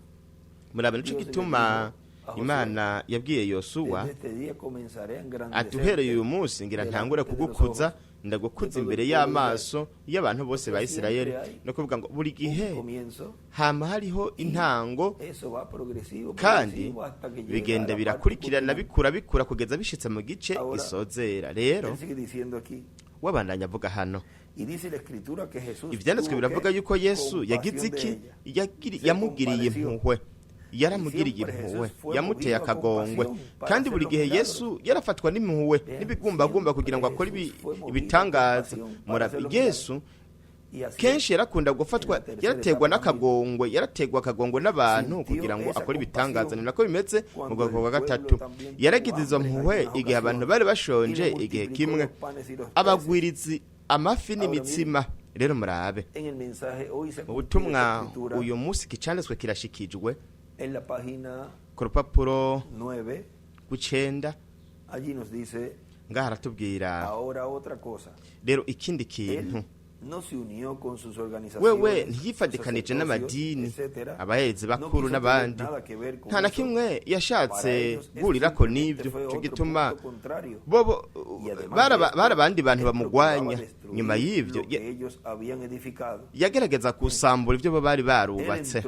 Murabe, nico Dios le gituma dijo a Josué, Imana yabwiye Yosuwa desde este día comenzaré a ati uhereye uyu engrandecerte munsi ngira delante ntangure de los kugukuza ojos Ndagukuza imbere y'amaso y'abantu bose ba Isirayeli. No kuvuga ngo buri gihe hama hariho intango, kandi bigenda birakurikirana, bikura bikura kugeza bishitse mu gice gisozera. Rero wabandanya avuga hano, ivyanditswe biravuga yuko Yesu yagize iki? Yamugiriye impuhwe, yaramugiriye impuhwe, yamuteye akagongwe. Kandi buri gihe Yesu yarafatwa n'impuhwe n'ibigumbagumba kugira ngo akore ibitangaza. Murabe, Yesu kenshi yarakunda gufatwa, yarategwa n'akagongwe, yarategwa akagongwe n'abantu kugira ngo akore ibitangaza. Ni nako bimeze mu bwoko bwa gatatu. Yaragize izo mpuhwe igihe abantu bari bashonje, igihe kimwe abagwirizi amafi n'imitsima. Rero murabe mu butumwa uyu munsi kicanditswe kirashikijwe ku rupapuro rw'icenda. Ngaha aratubwira rero ikindi kintu: wewe ntiyifadikanije n'amadini, abaherezi bakuru n'abandi, nta na kimwe yashatse guhurirako n'ibyo. Cyo gituma bobo bari abandi bantu bamugwanya. Nyuma y'ibyo yagerageza gusambura ibyo bo bari barubatse.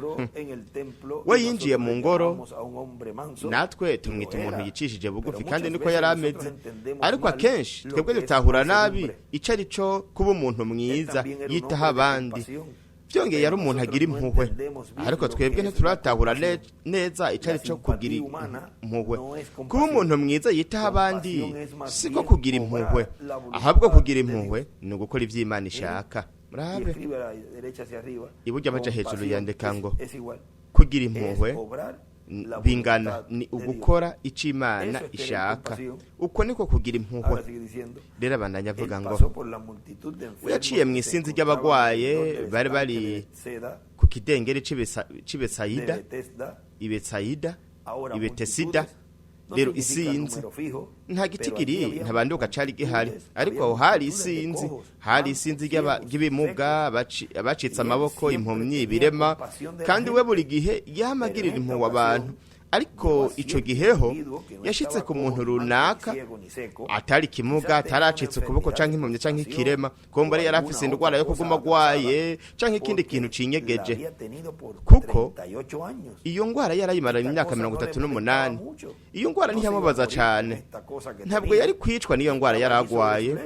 We yinjiye mu ngoro, natwe tumwita umuntu yicishije bugufi, kandi niko yari ameze. Ariko akenshi twebwe dutahura nabi icyo ari cyo kuba umuntu mwiza yitaho abandi. Byongeye yari umuntu agira impuhwe, ariko twebwe ntituratahura neza icyo ari cyo kugira impuhwe. Kuba umuntu mwiza yitaho abandi siko kugira impuhwe, ahubwo kugira impuhwe ni ugukora ibyo Imana ishaka. Murabe iburyo amaja hejuru yandika ngo kugira impuhwe bingana ni ugukora icyo Imana ishaka. Uko niko kugira impuhwe. Rero abandanya avuga ngo yaciye mu isinzi ry'abagwaye bari bari ku kidengeri c'Ibetsayida, Ibetsayida, Ibetesida. Rero isinzi nta gitigiri ntabanduka cari gihari, ariko aho hari isinzi, hari isinzi ry'ibimuga, abacitse amaboko, impumyi, ibirema. Kandi we buri gihe yamagirira impuhwe abantu. Ariko ico giheho yashitse ku muntu runaka atari kimuga, ataracitse ukuboko canke impumyi canke ikirema, kumva yari afise indwara yo kuguma agwaye canke ikindi kintu cinyegeje, kuko iyo ngwara yarayimara imyaka 38. Iyo ngwara ntiyamubaza cane, ntabwo yari kwicwa n'iyo ngwara yaragwaye.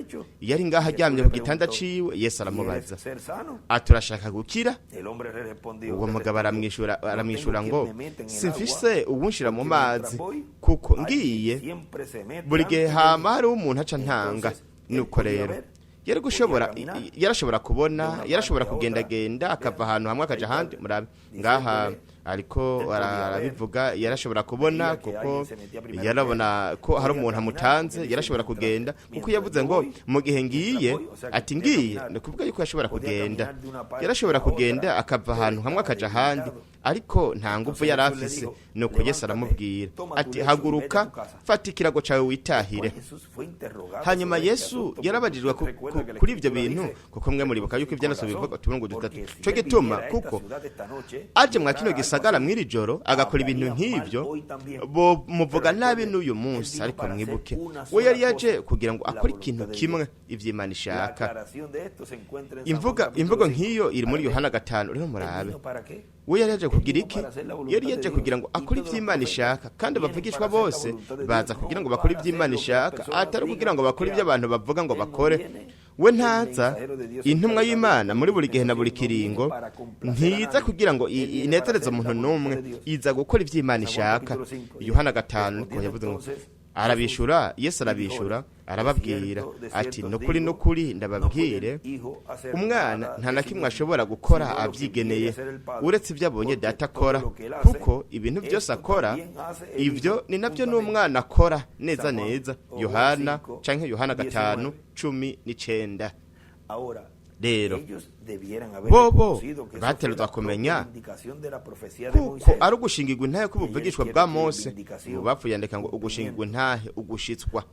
Yari ngaho aryamye ku gitanda ciwe, Yesu aramubaza ati: "Urashaka gukira?" Uwo mugabo aramwishura ngo: "Simfise uwunshira mu mazi, kuko ngiye buri gihe hama hariho umuntu aca ntanga." Nuko rero yari gushobora, yarashobora kubona, yarashobora kugendagenda akava ahantu hamwe akaja ahandi. Murabe ngaha ariko arabivuga, yarashobora kubona kuko yarabona ko hari umuntu amutanze, yarashobora kugenda kuko yavuze ngo mu gihe ngiye, ati ngiye, ni ukuvuga yuko yashobora kugenda, yarashobora kugenda akava ahantu hamwe akaja ahandi, ariko nta nguvu yari afise. Nuko Yesu aramubwira ati: "Haguruka, fata ikirago cawe witahire." Hanyuma Yesu yarabajijwe kuri ibyo bintu, kuko mwe muribuka yuko ivyanditswe bivuga utuburungu dutatu. Co gituma kuko aje mwa kino gisagara mw'iri joro agakora ibintu nk'ivyo, bo muvuga nabi n'uyu munsi. Ariko mwibuke, we yari yaje kugira ngo akore ikintu kimwe, ivy'Imana ishaka. Imvugo nk'iyo iri muri Yohana 5. Rero murabe, we yari yaje kugira iki? Yari yaje kugira ngo akore ivy'Imana ishaka, kandi abavugishwa bose baza kugira ngo bakore ivy'Imana ishaka, atari kugira ngo bakore ibyo abantu bavuga ngo bakore. We ntaza, intumwa y'Imana muri buri gihe na buri kiringo ntiza kugira ngo inezereze umuntu n'umwe, iza gukora ivy'Imana ishaka. Yohana 5 niko yavuze ngo arabishura, Yesu arabishura arababwira ati: "Nukuri nukuri ndababwire, umwana nta na kimwe ashobora gukora avyigeneye, uretse ibyo abonye data akora, kuko ibintu byose akora ivyo ni nabyo n'umwana akora neza neza." Yohana canke Yohana 5:19. Rero bobo baterezwa kumenya kuko ari ugushingirwa intahe k'ubuvugishwa bwa Mose. Mu bapfuye yandika ngo ugushingirwa intahe, ugushitswa.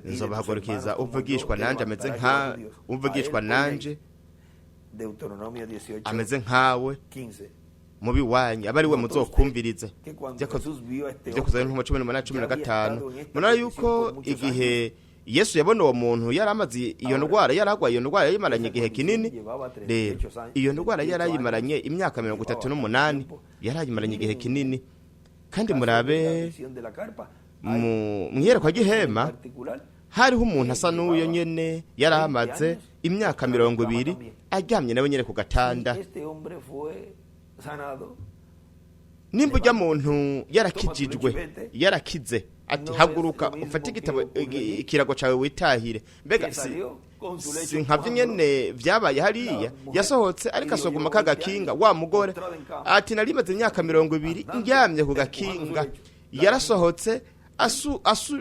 Nzobahagurukiriza uvugishwa nanje ameze nka uvugishwa nanje ameze nkawe mubi wanyu, aba ari we muzokumviriza. Vyakozwe n'intumwa 18:15. Murabona yuko igihe Yesu yabona uwo muntu yari amaze iyo ndwara, yari arwaye iyo ndwara yayimaranye Esa igihe condición kinini. llevaba Rero 38 años, iyo ndwara 38 yari ayimaranye años, imyaka mirongo llevaba itatu n'umunani, tiempo. yari ayimaranye igihe Miren, kinini. Kandi caso de la murabe visión de la carpa, hay mu iyerekwa un en ry'ihema particular hariho umuntu que asa n'uyo llevaba nyene, yari 20 amaze años imyaka postrado en mirongo cama ibiri también. aryamye nawe nyene ku gatanda. Si este hombre fue sanado, Nimba ujya muntu yarakijijwe, yarakize, ati No es haguruka lo mismo ufate que igitabo ocurrió allí. ikirago cawe witahire. Mbega que si salió con su lecho si nkavyo empujándolo, nyene vyabaye hariya? La mujer Yasohotse ariko dijo, asoguma "Llevo ka 20 gakinga. años Wa mugore postrado en cama, ati narimaze imyaka 20 andando, ndyamye ku empujando su gakinga. lecho." La Yarasohotse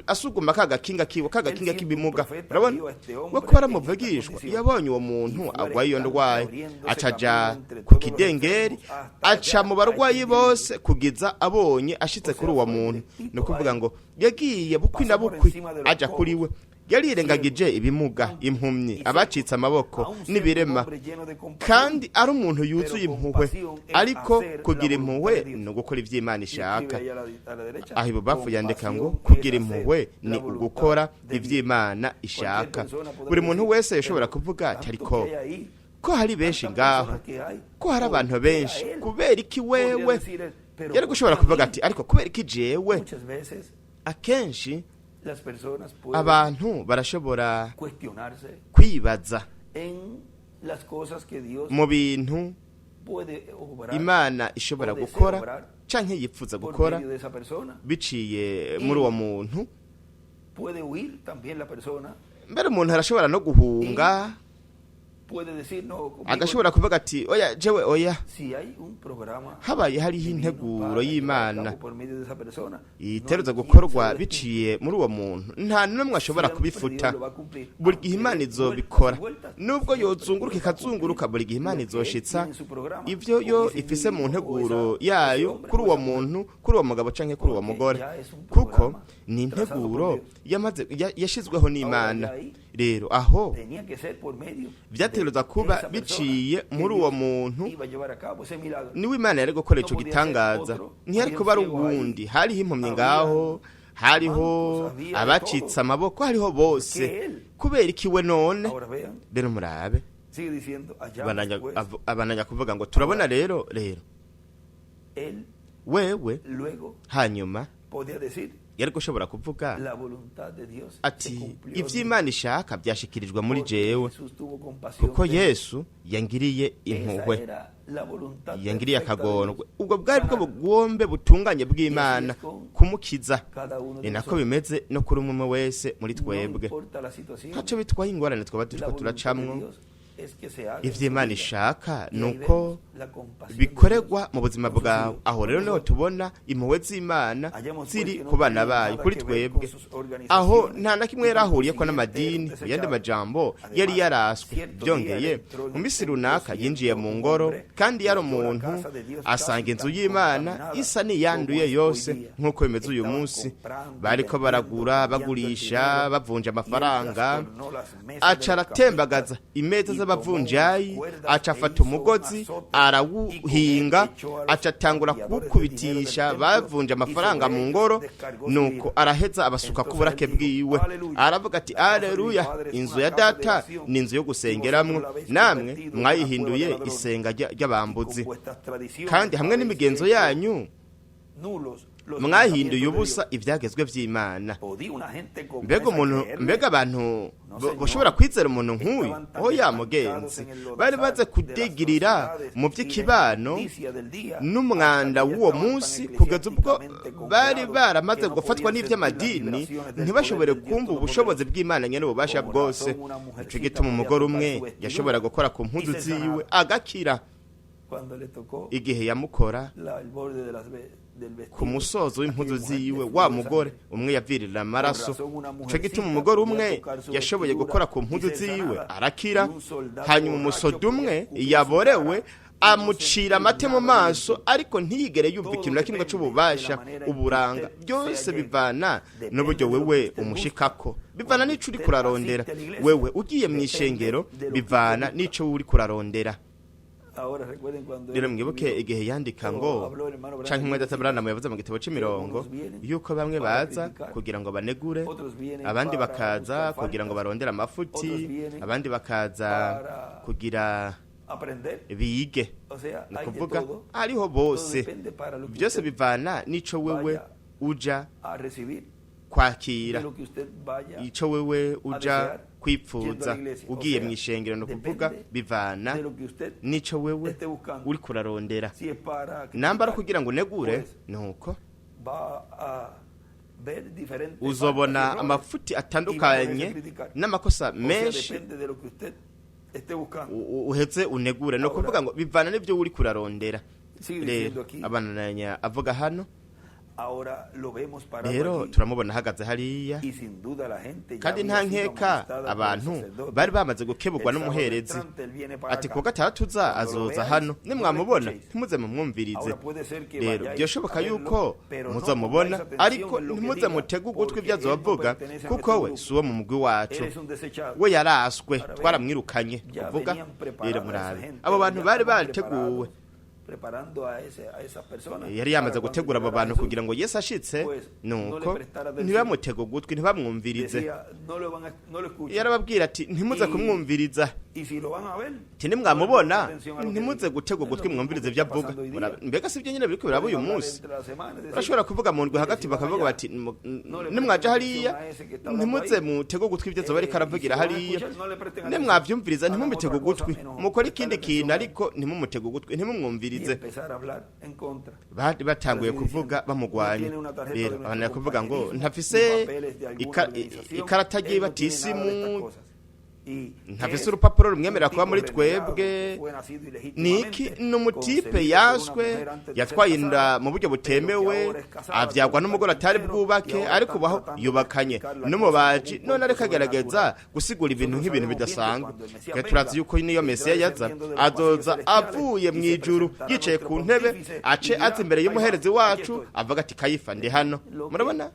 asuguma ka gakinga kiwe, ka Él gakinga siendo un k'ibimuga. profeta, Urabona vio a este we hombre ko en esta aramuvugishwa, condición yabonye uwo muntu y fuera agwaye iyo estanque, ndwaye, abriéndose acaja camino entre ku todos los kidengeri, enfermos hasta aca hallar mu a barwayi este bose individuo. kugeza abonye ashitse O kuri sea, uwo fue muntu. Ni directito a ukuvuga él. ngo yagiye bukwi na Pasó por bukwi encima de los aja kuri cojos, we. Yarirengagije ciegos, ibimuga, mancos impumyi, y secos, abacitse amaboko aún siendo un n'ibirema, hombre lleno de compasión. kandi ari umuntu Pero yuzuye impuhwe. compasión es Ariko hacer la kugira voluntad impuhwe de Dios. ni ugukora ivy'Imana Y escribe ishaka. ahí a la derecha, Aho ibubafu yandika ngo compasión es kugira hacer impuhwe la ni voluntad ugukora de Dios. ivy'Imana Cualquier ishaka. persona podrá Buri muntu decir, wese yashobora pero kuvuga ati tanto ariko que hay ahí, ko hari benshi tantas ngaho, personas que hay, ko hari ¿por abantu qué a benshi, él? kubera iki Podría wewe? decir él, pero Yari ¿por gushobora qué a kuvuga mí? ati ariko kubera iki jewe? Muchas veces Akenshi las personas pueden abantu barashobora cuestionarse kwibaza en las cosas que Dios mu bintu puede obrar Imana ishobora o desea gukora obrar canke yipfuza por gukora medio de esa persona. biciye muri uwo muntu. Puede huir también la persona, Mbere umuntu arashobora no guhunga, puede decir no, conmigo agashobora kuvuga ati oya jewe oya. Si hay un programa Habaye hariho divino integuro para llevar a y'Imana cabo por medio de esa persona, no hay iteruza quien se gukorwa lo detenga. biciye muri uwo muntu, nta n'umwe ashobora Siempre kubifuta. Dios lo va a cumplir. Buri gihe Aunque Imana dé izobikora, vueltas y vueltas, nubwo siempre yozunguruka Dios va a cumplir ikazunguruka, buri gihe Imana lo que Él izoshitsa tiene en su programa ivyo con yo ese ifise mu individuo o nteguro ese yayo hombre kuri o uwo esa mujer. muntu, kuri uwo mugabo canke kuri uwo Porque mugore, ya es un kuko programa ni trazado por integuro Dios. yamaze yashizweho n'Imana. Ahora ya ahí Rero aho tenía que ser por medio de vyategerezwa kuba esa persona biciye que muri uwo Dios muntu iba a llevar a cabo ese milagro. niwe Imana yari gukora No ico podía ser gitangaza, otro. ntiyari Había kuba ari ciegos ahí, uwundi. Hariho impumyi había ngaho, hariho mancos, había de abacitse todo. amaboko, hariho bose. ¿Por qué él? Kubera iki we none? Ahora vean, Rero murabe, sigue diciendo, allá abananya después, abananya kuvuga ngo turabona rero rero él wewe luego hanyuma podía decir, yari gushobora kuvuga la voluntad de Dios se ati cumplió en mí, ivy'Imana ishaka vyashikirijwe muri porque jewe, Jesús tuvo compasión kuko de él. Yesu yangiriye Esa impuhwe, era la voluntad yangiriye perfecta de Dios, akagondwe. Ubwo bwari bwo sanar bugombe butunganye bw'Imana, Y así es con kumukiza. cada uno Ni de nako nosotros. bimeze no kuri umwe umwe wese muri No twebwe. importa la situación, Ntaco bitwaye ingorane twaba la turiko voluntad de turacamwo, Dios es que se haga en su ivy'Imana vida. ishaka Y ahí nuko vemos la compasión de bikorerwa Dios mu buzima con sus bwawe. hijos, Aho con rero niho nosotros. tubona impuhwe z'Imana Hallamos pues ziri que no ku bana tenía bayo, nada kuri que ver con twebwe. sus Aho organizaciones nta na kimwe y yari con ahuriyeko consiguiente n'amadini. eran Mu yandi desechados. majambo yari Además, yaraswe. cierto día Byongeye, él entró en mu el minsi templo runaka yinjiye siendo mu un ngoro, hombre kandi y yari halló la umuntu, casa de Dios asanga casi inzu tan y'Imana contaminada isa como n'iyanduye es hoy yose día. nk'uko bimeze uyu Estaban munsi. comprando y Bariko vendiendo, baragura, cambiando el bagurisha, dinero, bavunja y él amafaranga. trastornó las mesas de Aca los cambistas aratembagaza imeza y tomó unas z'abavunjayi, cuerdas aca e afata hizo un umugozi azote y con él arawuhinga, echó a los aca atangura cambiadores de dinero del kuwukubitisha templo bavunja y amafaranga sobre mu ellos ngoro. descargó su Nuko ira. araheza abasuka Entonces él kuburake dijo, bwiwe, aleluya, aravuga ati la casa de mi aleluya, padre es inzu una ya casa de data oración ni inzu yo y vosotros gusengeramwo, la habéis namwe convertido en una cueva de mwayihinduye ladrones. isenga Y con ry'abambuzi. vuestras tradiciones Kandi hamwe habéis n'imigenzo hecho yanyu nulos los mwahinduye mandamientos de ubusa Dios. ivyagezwe vy'Imana. ¿Podía una gente como Mbega esa umuntu, creerle? mbega abantu No, señor. boshobora kwizera umuntu nk'uyu? Estaban tan Oya estancados mugenzi, en el bari lodazal baze de las kudigirira sociedades mu y la vy'ikibano injusticia del día, n'umwanda hasta que ya w'uwo estaban tan munsi, kugeza ubwo eclesiásticamente bari congelados baramaze que no gufatwa podían sentir las n'ivy'amadini, vibraciones del poder ntibashobore del Dios kumva ubushobozi Todopoderoso. bw'Imana nyene ububasha Con bwose. razón una Nico mujercita gituma podía umugore tocar umwe su vestidura yashobora gukora ku y mpuzu ser ziwe sanada. agakira. Cuando le tocó Igihe yamukora el borde de del ku vestido, musozo w'impuzu aquella mujer ziwe, le wa fluyó mugore sangre. umwe yavirira Con amaraso. razón una Ico gituma mujercita umugore podía umwe tocar su yashoboye vestidura gukora ku y mpuzu ser ziwe sanada. arakira. Y un soldado Hanyuma borracho umusoda podía umwe escupir su yaborewe cara y no amucira sentir amate mu nada de maso, virtud. ariko ntiyigere yumva Todo ikintu na kimwe depende de la c'ububasha manera en que uburanga. usted Byose sea llega. bivana Depende n'uburyo de lo que wewe usted busca. umushikako, bivana Cuando n'ico uriko usted urarondera. asiste a la iglesia, Wewe ugiye depende mw'ishengero, de lo que usted bivana busca. n'ico uri kurarondera. Rero mwibuke igihe yandika ngo canke umwe data Branham yavuze mu gitabo c'imirongo yuko bamwe baza kugira ngo banegure, abandi bakaza kugira ngo barondere amafuti, abandi bakaza kugira bige. Ni ukuvuga hariho bose, byose bivana n'ico wewe uja kwakira, ico wewe uja kwipfuza ugiye mu ishengero. Ni ukuvuga bivana n'ico wewe uri kurarondera. Nambara kugira ngo unegure, nuko uzobona amafuti atandukanye n'amakosa menshi uhetse unegure. No kuvuga ngo bivana n'ibyo uri kurarondera. Rero abananya avuga hano, rero turamubona ahagaze hariya, kandi nta nkeka abantu bari bamaze gukebugwa n'umuherezi ati kuwa gatandatu uza azoza hano, nimwamubona ntimuze mumwumvirize. Rero byoshoboka yuko muzamubona, ariko ntimuze mutege ugutwi ibyo azovuga, kuko we si uwo mu mugwi wacu, we yaraswe, twaramwirukanye. Kuvuga rero murabe abo bantu bari bateguwe, yari yamaze gutegura abo bantu kugira ngo Yesu ashitse, nuko ntibamutege ugutwi, ntibamwumvirize. Yarababwira ati ntimuze kumwumviriza, ati nimwamubona ntimuze gutega ugutwi mwumvirize ibyo avuga. Mbega si byo nyine biriko biraba uyu munsi? Urashobora kuvuga mu ndwi hagati bakavuga bati nimwaja hariya ntimuze mutege ugutwi ibyo azoba ariko aravugira hariya, nimwavyumviriza ntimumutege ugutwi, mukore ikindi kintu ariko ntimumutege ugutwi, ntimumwumvirize. Bari batanguye kuvuga bamugwanya. Rero abantu kuvuga ngo ntafise ikarata ry'ibatisimu, ntafise urupapuro rumwemerera kuba muri twebwe. Niki n'umutipe yaswe, yatwaye inda mu buryo butemewe, avyagwa n'umugore atari bwubake, ariko ubaho yubakanye n'umubaji, none ariko agerageza gusigura ibintu nk'ibintu bidasanzwe. Twe turazi yuko niyo Mesiya yaza azoza avuye mu ijuru yicaye ku ntebe, ace aza imbere y'umuherezi wacu avuga ati Kayifa ndi hano. Murabona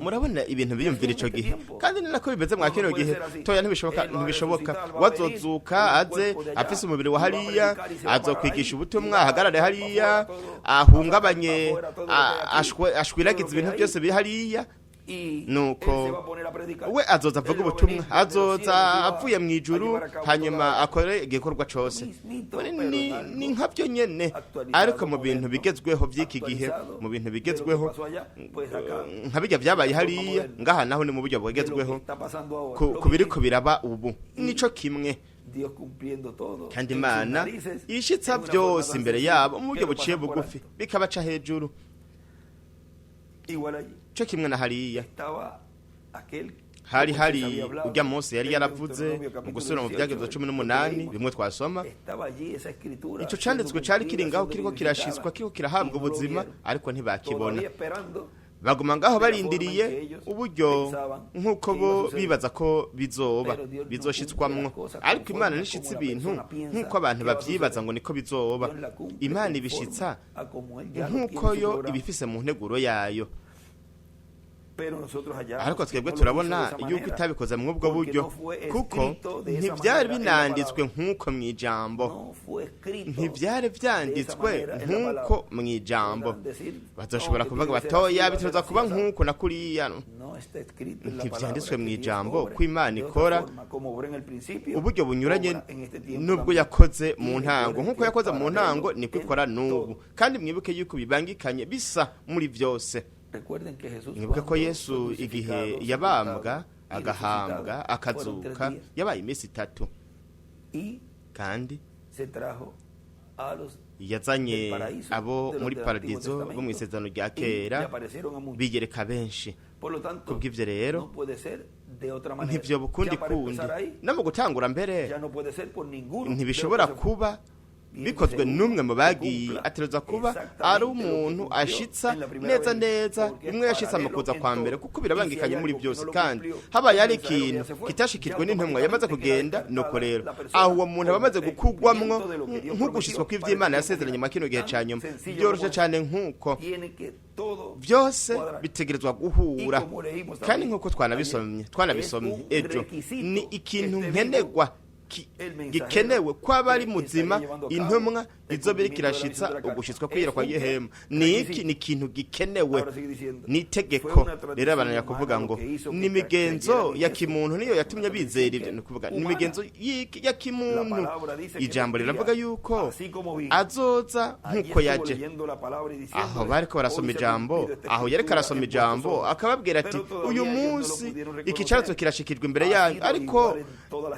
murabona ibintu biyumvira ico gihe, kandi ni nako bimeze mwa kino gihe. Toya ntibishoboka, ntibishoboka. Wazozuka aze afise umubiri wa hariya, azokwigisha ubutumwa, ahagarare hariya, ahungabanye, ashwiragize ibintu byose biri hariya. Nuko we azoza avuga ubutumwa, azoza avuye mu ijuru, hanyuma akore igikorwa cose. Ni nkabyo nyene, ariko mu bintu bigezweho by'iki gihe, mu bintu bigezweho nka bijya byabaye hariya, ngaha naho ni mu buryo bugezweho ku biriko biraba ubu, nico kimwe. Kandi Imana ishitsa byose imbere yabo mu buryo buciye bugufi, bikabaca hejuru. Cyo kimwe na hariya hari hari ujya Mose yari yaravuze mu gusubira mu byagezo 18 bimwe twasoma. Ico canditswe cari kiri ngaho, kiriko kirashitswa, kiriko kirahabwa ubuzima, ariko ntibakibona. Baguma ngaho barindiriye uburyo nk'uko bo bibaza ko bizoba bizoshitswamwo, ariko Imana nishitse ibintu nk'uko abantu bavyibaza ngo niko bizoba. Imana ibishitsa nk'uko yo ibifise mu nteguro yayo. Ariko twebwe turabona yuko itabikoze mu ubwo buryo, kuko ntibyari binanditswe nk'uko mu ijambo, ntibyari byanditswe nk'uko mu ijambo. Bazoshobora kuvuga batoya bitoza kuba nk'uko na kuriya. Ntibyanditswe mu ijambo ko Imana ikora uburyo bunyuranye n'ubwo yakoze mu ntango. Nk'uko yakoze mu ntango niko ikora n'ubu. Kandi mwibuke yuko bibangikanye bisa muri byose. Mwibuke ko Yesu igihe yabambwa, agahambwa, akazuka, yabaye iminsi itatu, kandi yazanye abo muri paradizo bo mu isezerano rya kera, bigereka benshi. Kubw'ivyo rero ntivyo bukundi kundi no mu gutangura mbere ntibishobora kuba bikozwe n'umwe mu bagiye, ategerezwa kuba ari umuntu ashitsa neza neza bimwe yashitsa mu kuza kwa mbere, kuko birabangikanye muri byose. Kandi habaye ari ikintu kitashikijwe n'intumwa yamaze kugenda, nuko rero aho uwo muntu aba amaze gukugwamwo nk'ugushitswa kw'ivy'Imana yasezeranye mu kino gihe ca nyuma. Byoroshe cane nk'uko byose bitegerezwa guhura. Kandi nk'uko twanabisomye ejo, ni ikintu nkenerwa gikenewe kwaba ari muzima intumwa izoba iriko irashitsa ugushitswa kwira kwa gihema. Ni iki? Ni ikintu gikenewe, ni itegeko. Rero abantu kuvuga ngo ni imigenzo ya kimuntu niyo yatumye bizera ibyo, ni ukuvuga ni imigenzo ya kimuntu. Ijambo riravuga yuko azoza nk'uko yaje. Aho bariko barasoma ijambo, aho yariko arasoma ijambo akababwira ati: "Uyu munsi iki cyanditswe kirashikirwa imbere yanyu." Ariko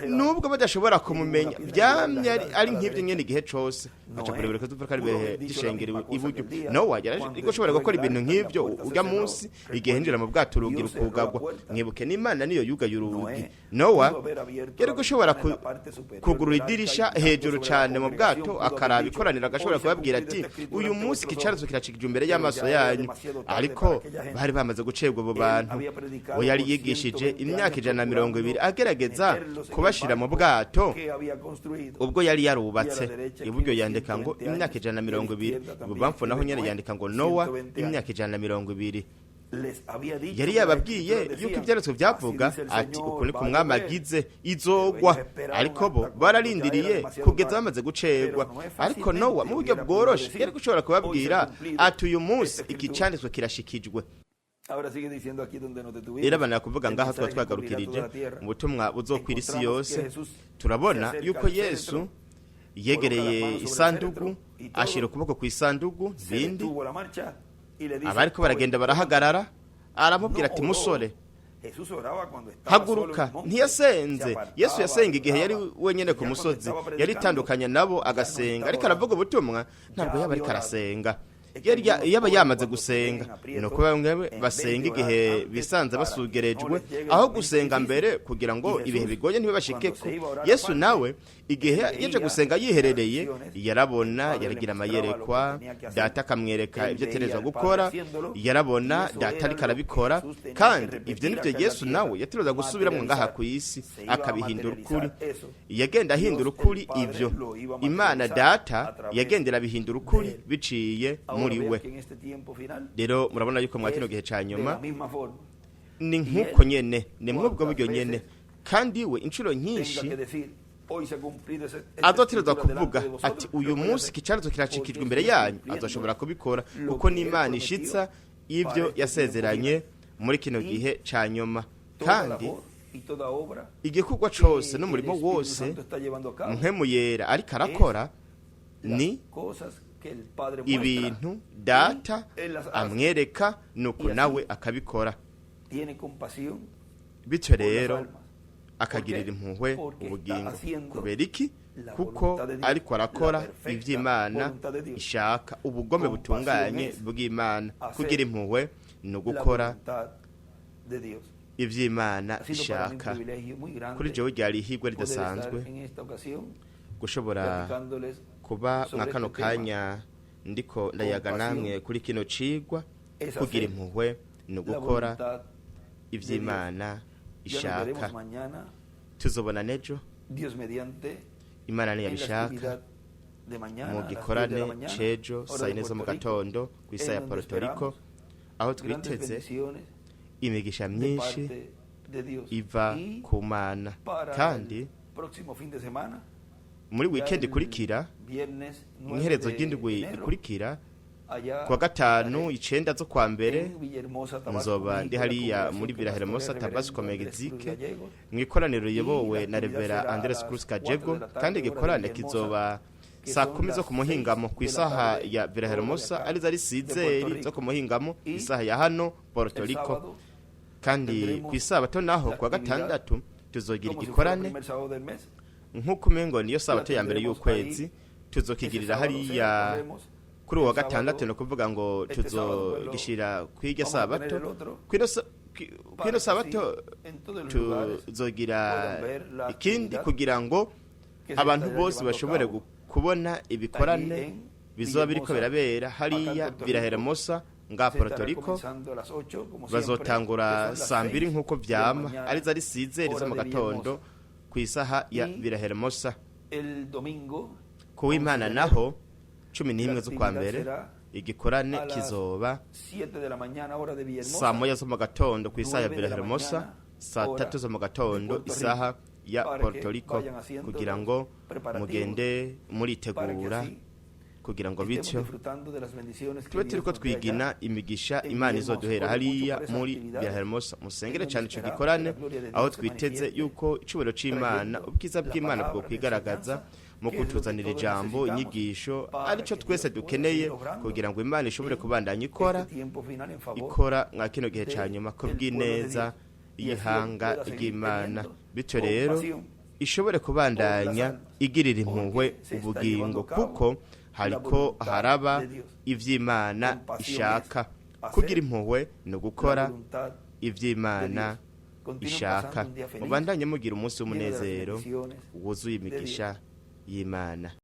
nubwo badashobora kumumenya, byamye ari nk'ibyo nyene igihe cose. Aca kurebera ko tuvuga ari bihe by'ishengero iburyo. Nowa yariko ushobora gukora ibintu nk'ibyo ujya munsi igihe hinjira mu bwato, urugi rukugagwa. Mwibuke, n'Imana niyo yugaye urugi. Nowa yari gushobora kugurura idirisha hejuru cyane mu bwato, akaraba ikoraniro, agashobora kubabwira ati: "Uyu munsi iki cyanditswe kiracikije imbere y'amaso yanyu." Ariko bari bamaze gucebwa abo bantu. We yari yigishije imyaka 120 agerageza kubashira mu bwato ubwo yari yarubatse. Iburyo yandika ngo imyaka 120, ibubamfu naho nyene yandika ngo Nowa imyaka 120. Yari yababwiye yuko ibyanditswe byavuga ati: "Uku ni ku mwami agize, izogwa." Ariko bo bararindiriye kugeza bamaze gucerwa. Ariko Nowa mu buryo bworoshe yari gushobora kubabwira ati: "Uyu munsi iki cyanditswe kirashikijwe." Rero abantu kuvuga ngaha tuba twagarukirije mu butumwa buzokwira isi yose. Turabona yuko Yesu yegereye isandugu, ashyira ukuboko ku isandugu, bindi abariko baragenda barahagarara. Aramubwira ati: "Musore, haguruka." Ntiyasenze. Yesu yasenga igihe yari wenyine ku musozi, yari itandukanye nabo agasenga. Ariko aravuga ubutumwa, ntabwo yaba ariko arasenga, yaba yamaze gusenga. Ni uko bamwe basenga igihe bisanze basugerejwe, aho gusenga mbere kugira ngo ibihe bigoye ntibibashikeko. Yesu nawe igihe yaje gusenga yiherereye, yarabona, yaragira amayerekwa, Data akamwereka ibyo ategerezwa gukora. Yarabona Data ariko arabikora, kandi ibyo nibyo Yesu nawe yategerezwa gusubiramo ngaha ku isi, akabihindura ukuri. Yagenda ahindura ukuri ibyo Imana Data yagendera abihindura ukuri biciye muri we. Rero murabona yuko mwa kino gihe cya nyuma ni nk'uko nyene, ni mw'ubwo buryo nyene. Kandi we inshuro nyinshi azoterezwa kuvuga ati: "Uyu munsi iki cyanditswe kiracikijwe imbere yanyu." Azoshobora kubikora kuko n'Imana ishitsa ibyo yasezeranye muri kino gihe cya nyuma. Kandi igikorwa cose n'umurimo wose Mpwemu Yera ariko arakora ni ibintu Data amwereka, nuko nawe akabikora. Bityo rero akagirira impuhwe ubugingo. Kubera iki? Kuko ariko arakora iby'Imana ishaka, ubugombe butunganye bw'Imana. Kugira impuhwe ni ugukora iby'Imana ishaka. Kuri jewe ryari ihirwe ridasanzwe gushobora kuba mwa kano kanya ndiko ndayaga namwe kuri kino cigwa. Kugira impuhwe ni ugukora iby'Imana ishaka. Tuzobona nejo, Imana ntiyabishaka, mu gikorane cejo saa 4 zo mu gatondo ku isaha ya Puerto Rico, aho twiteze imigisha myinshi iva ku Mana. Kandi muri weekend ikurikira, mu iherezo ry'indwi ikurikira, kuwa gatanu 9 zo kwa mbere, nzoba ndi hariya muri Villahermosa, Tabasco, Mexique, mu ikoraniro riyobowe na Reverend Andres Cruz Gallego. Kandi igikorane kizoba saa 10 zo ku muhingamo ku isaha ya Villahermosa, arizo ari 6h zo ku muhingamo isaha ya hano Puerto Rico. Kandi ku isabato naho, kuwa gatandatu, tuzogira igikorane nk'uko umengo niyo sabato ya mbere y'ukwezi. Tuzokigirira hariya kuri uwa gatandatu, ni ukuvuga ngo tuzogishira kw'iryo sabato. Kw'ino sabato tuzogira ikindi kugira ngo abantu bose bashobore kubona ibikorane bizoba biriko birabera hariya Villahermosa nga Puerto Rico. Bazotangura saa 2 nk'uko vyama, arizo ari 6h zo mu gatondo ku isaha ya Villahermosa. Ku w'Imana naho, 11 z'ukwa mbere, igikorane kizoba saa 1 zo mu gatondo ku isaha ya Villahermosa, saa 3 zo mu gatondo isaha ya para que Puerto Rico vayan haciendo kugira los ngo preparativos mugende para que muritegura así kugira ngo estemos bityo disfrutando de las bendiciones que tube Dios turiko nos dé allá twigina imigisha en Imana Villahermosa. izoduhera Ore mucho hariya por esa muri actividad Villahermosa. Musengere en donde cyane ico esperamos que gikorane la gloria de aho Dios se twiteze manifieste, yuko icubahiro c'Imana, trayendo ubwiza la bw'Imana palabra de bwokwigaragaza enseñanza, mu que es lo que kutuzanira todos ijambo, necesitamos inyigisho para arico que twese Dios pueda dukeneye seguir obrando kugira ngo Imana ishobore en kubandanya ikora este tiempo final en favor ikora mwa kino gihe ca de nyuma ko el pueblo de bw'ineza Dios. Y así Él y'ihanga pueda seguir ry'Imana, teniendo bityo rero compasión ishobore por las kubandanya almas, igirira impuhwe porque se está ubugingo llevando a cabo kuko la hariko voluntad haraba de Dios. ivy'Imana Compasión ishaka. es hacer Kugira impuhwe ni la ugukora voluntad de ivy'Imana Dios. Continúen ishaka. pasando un día feliz, Mubandanye mugira umunsi lleno de las w'umunezero bendiciones wuzuye de imigisha Dios. y'Imana.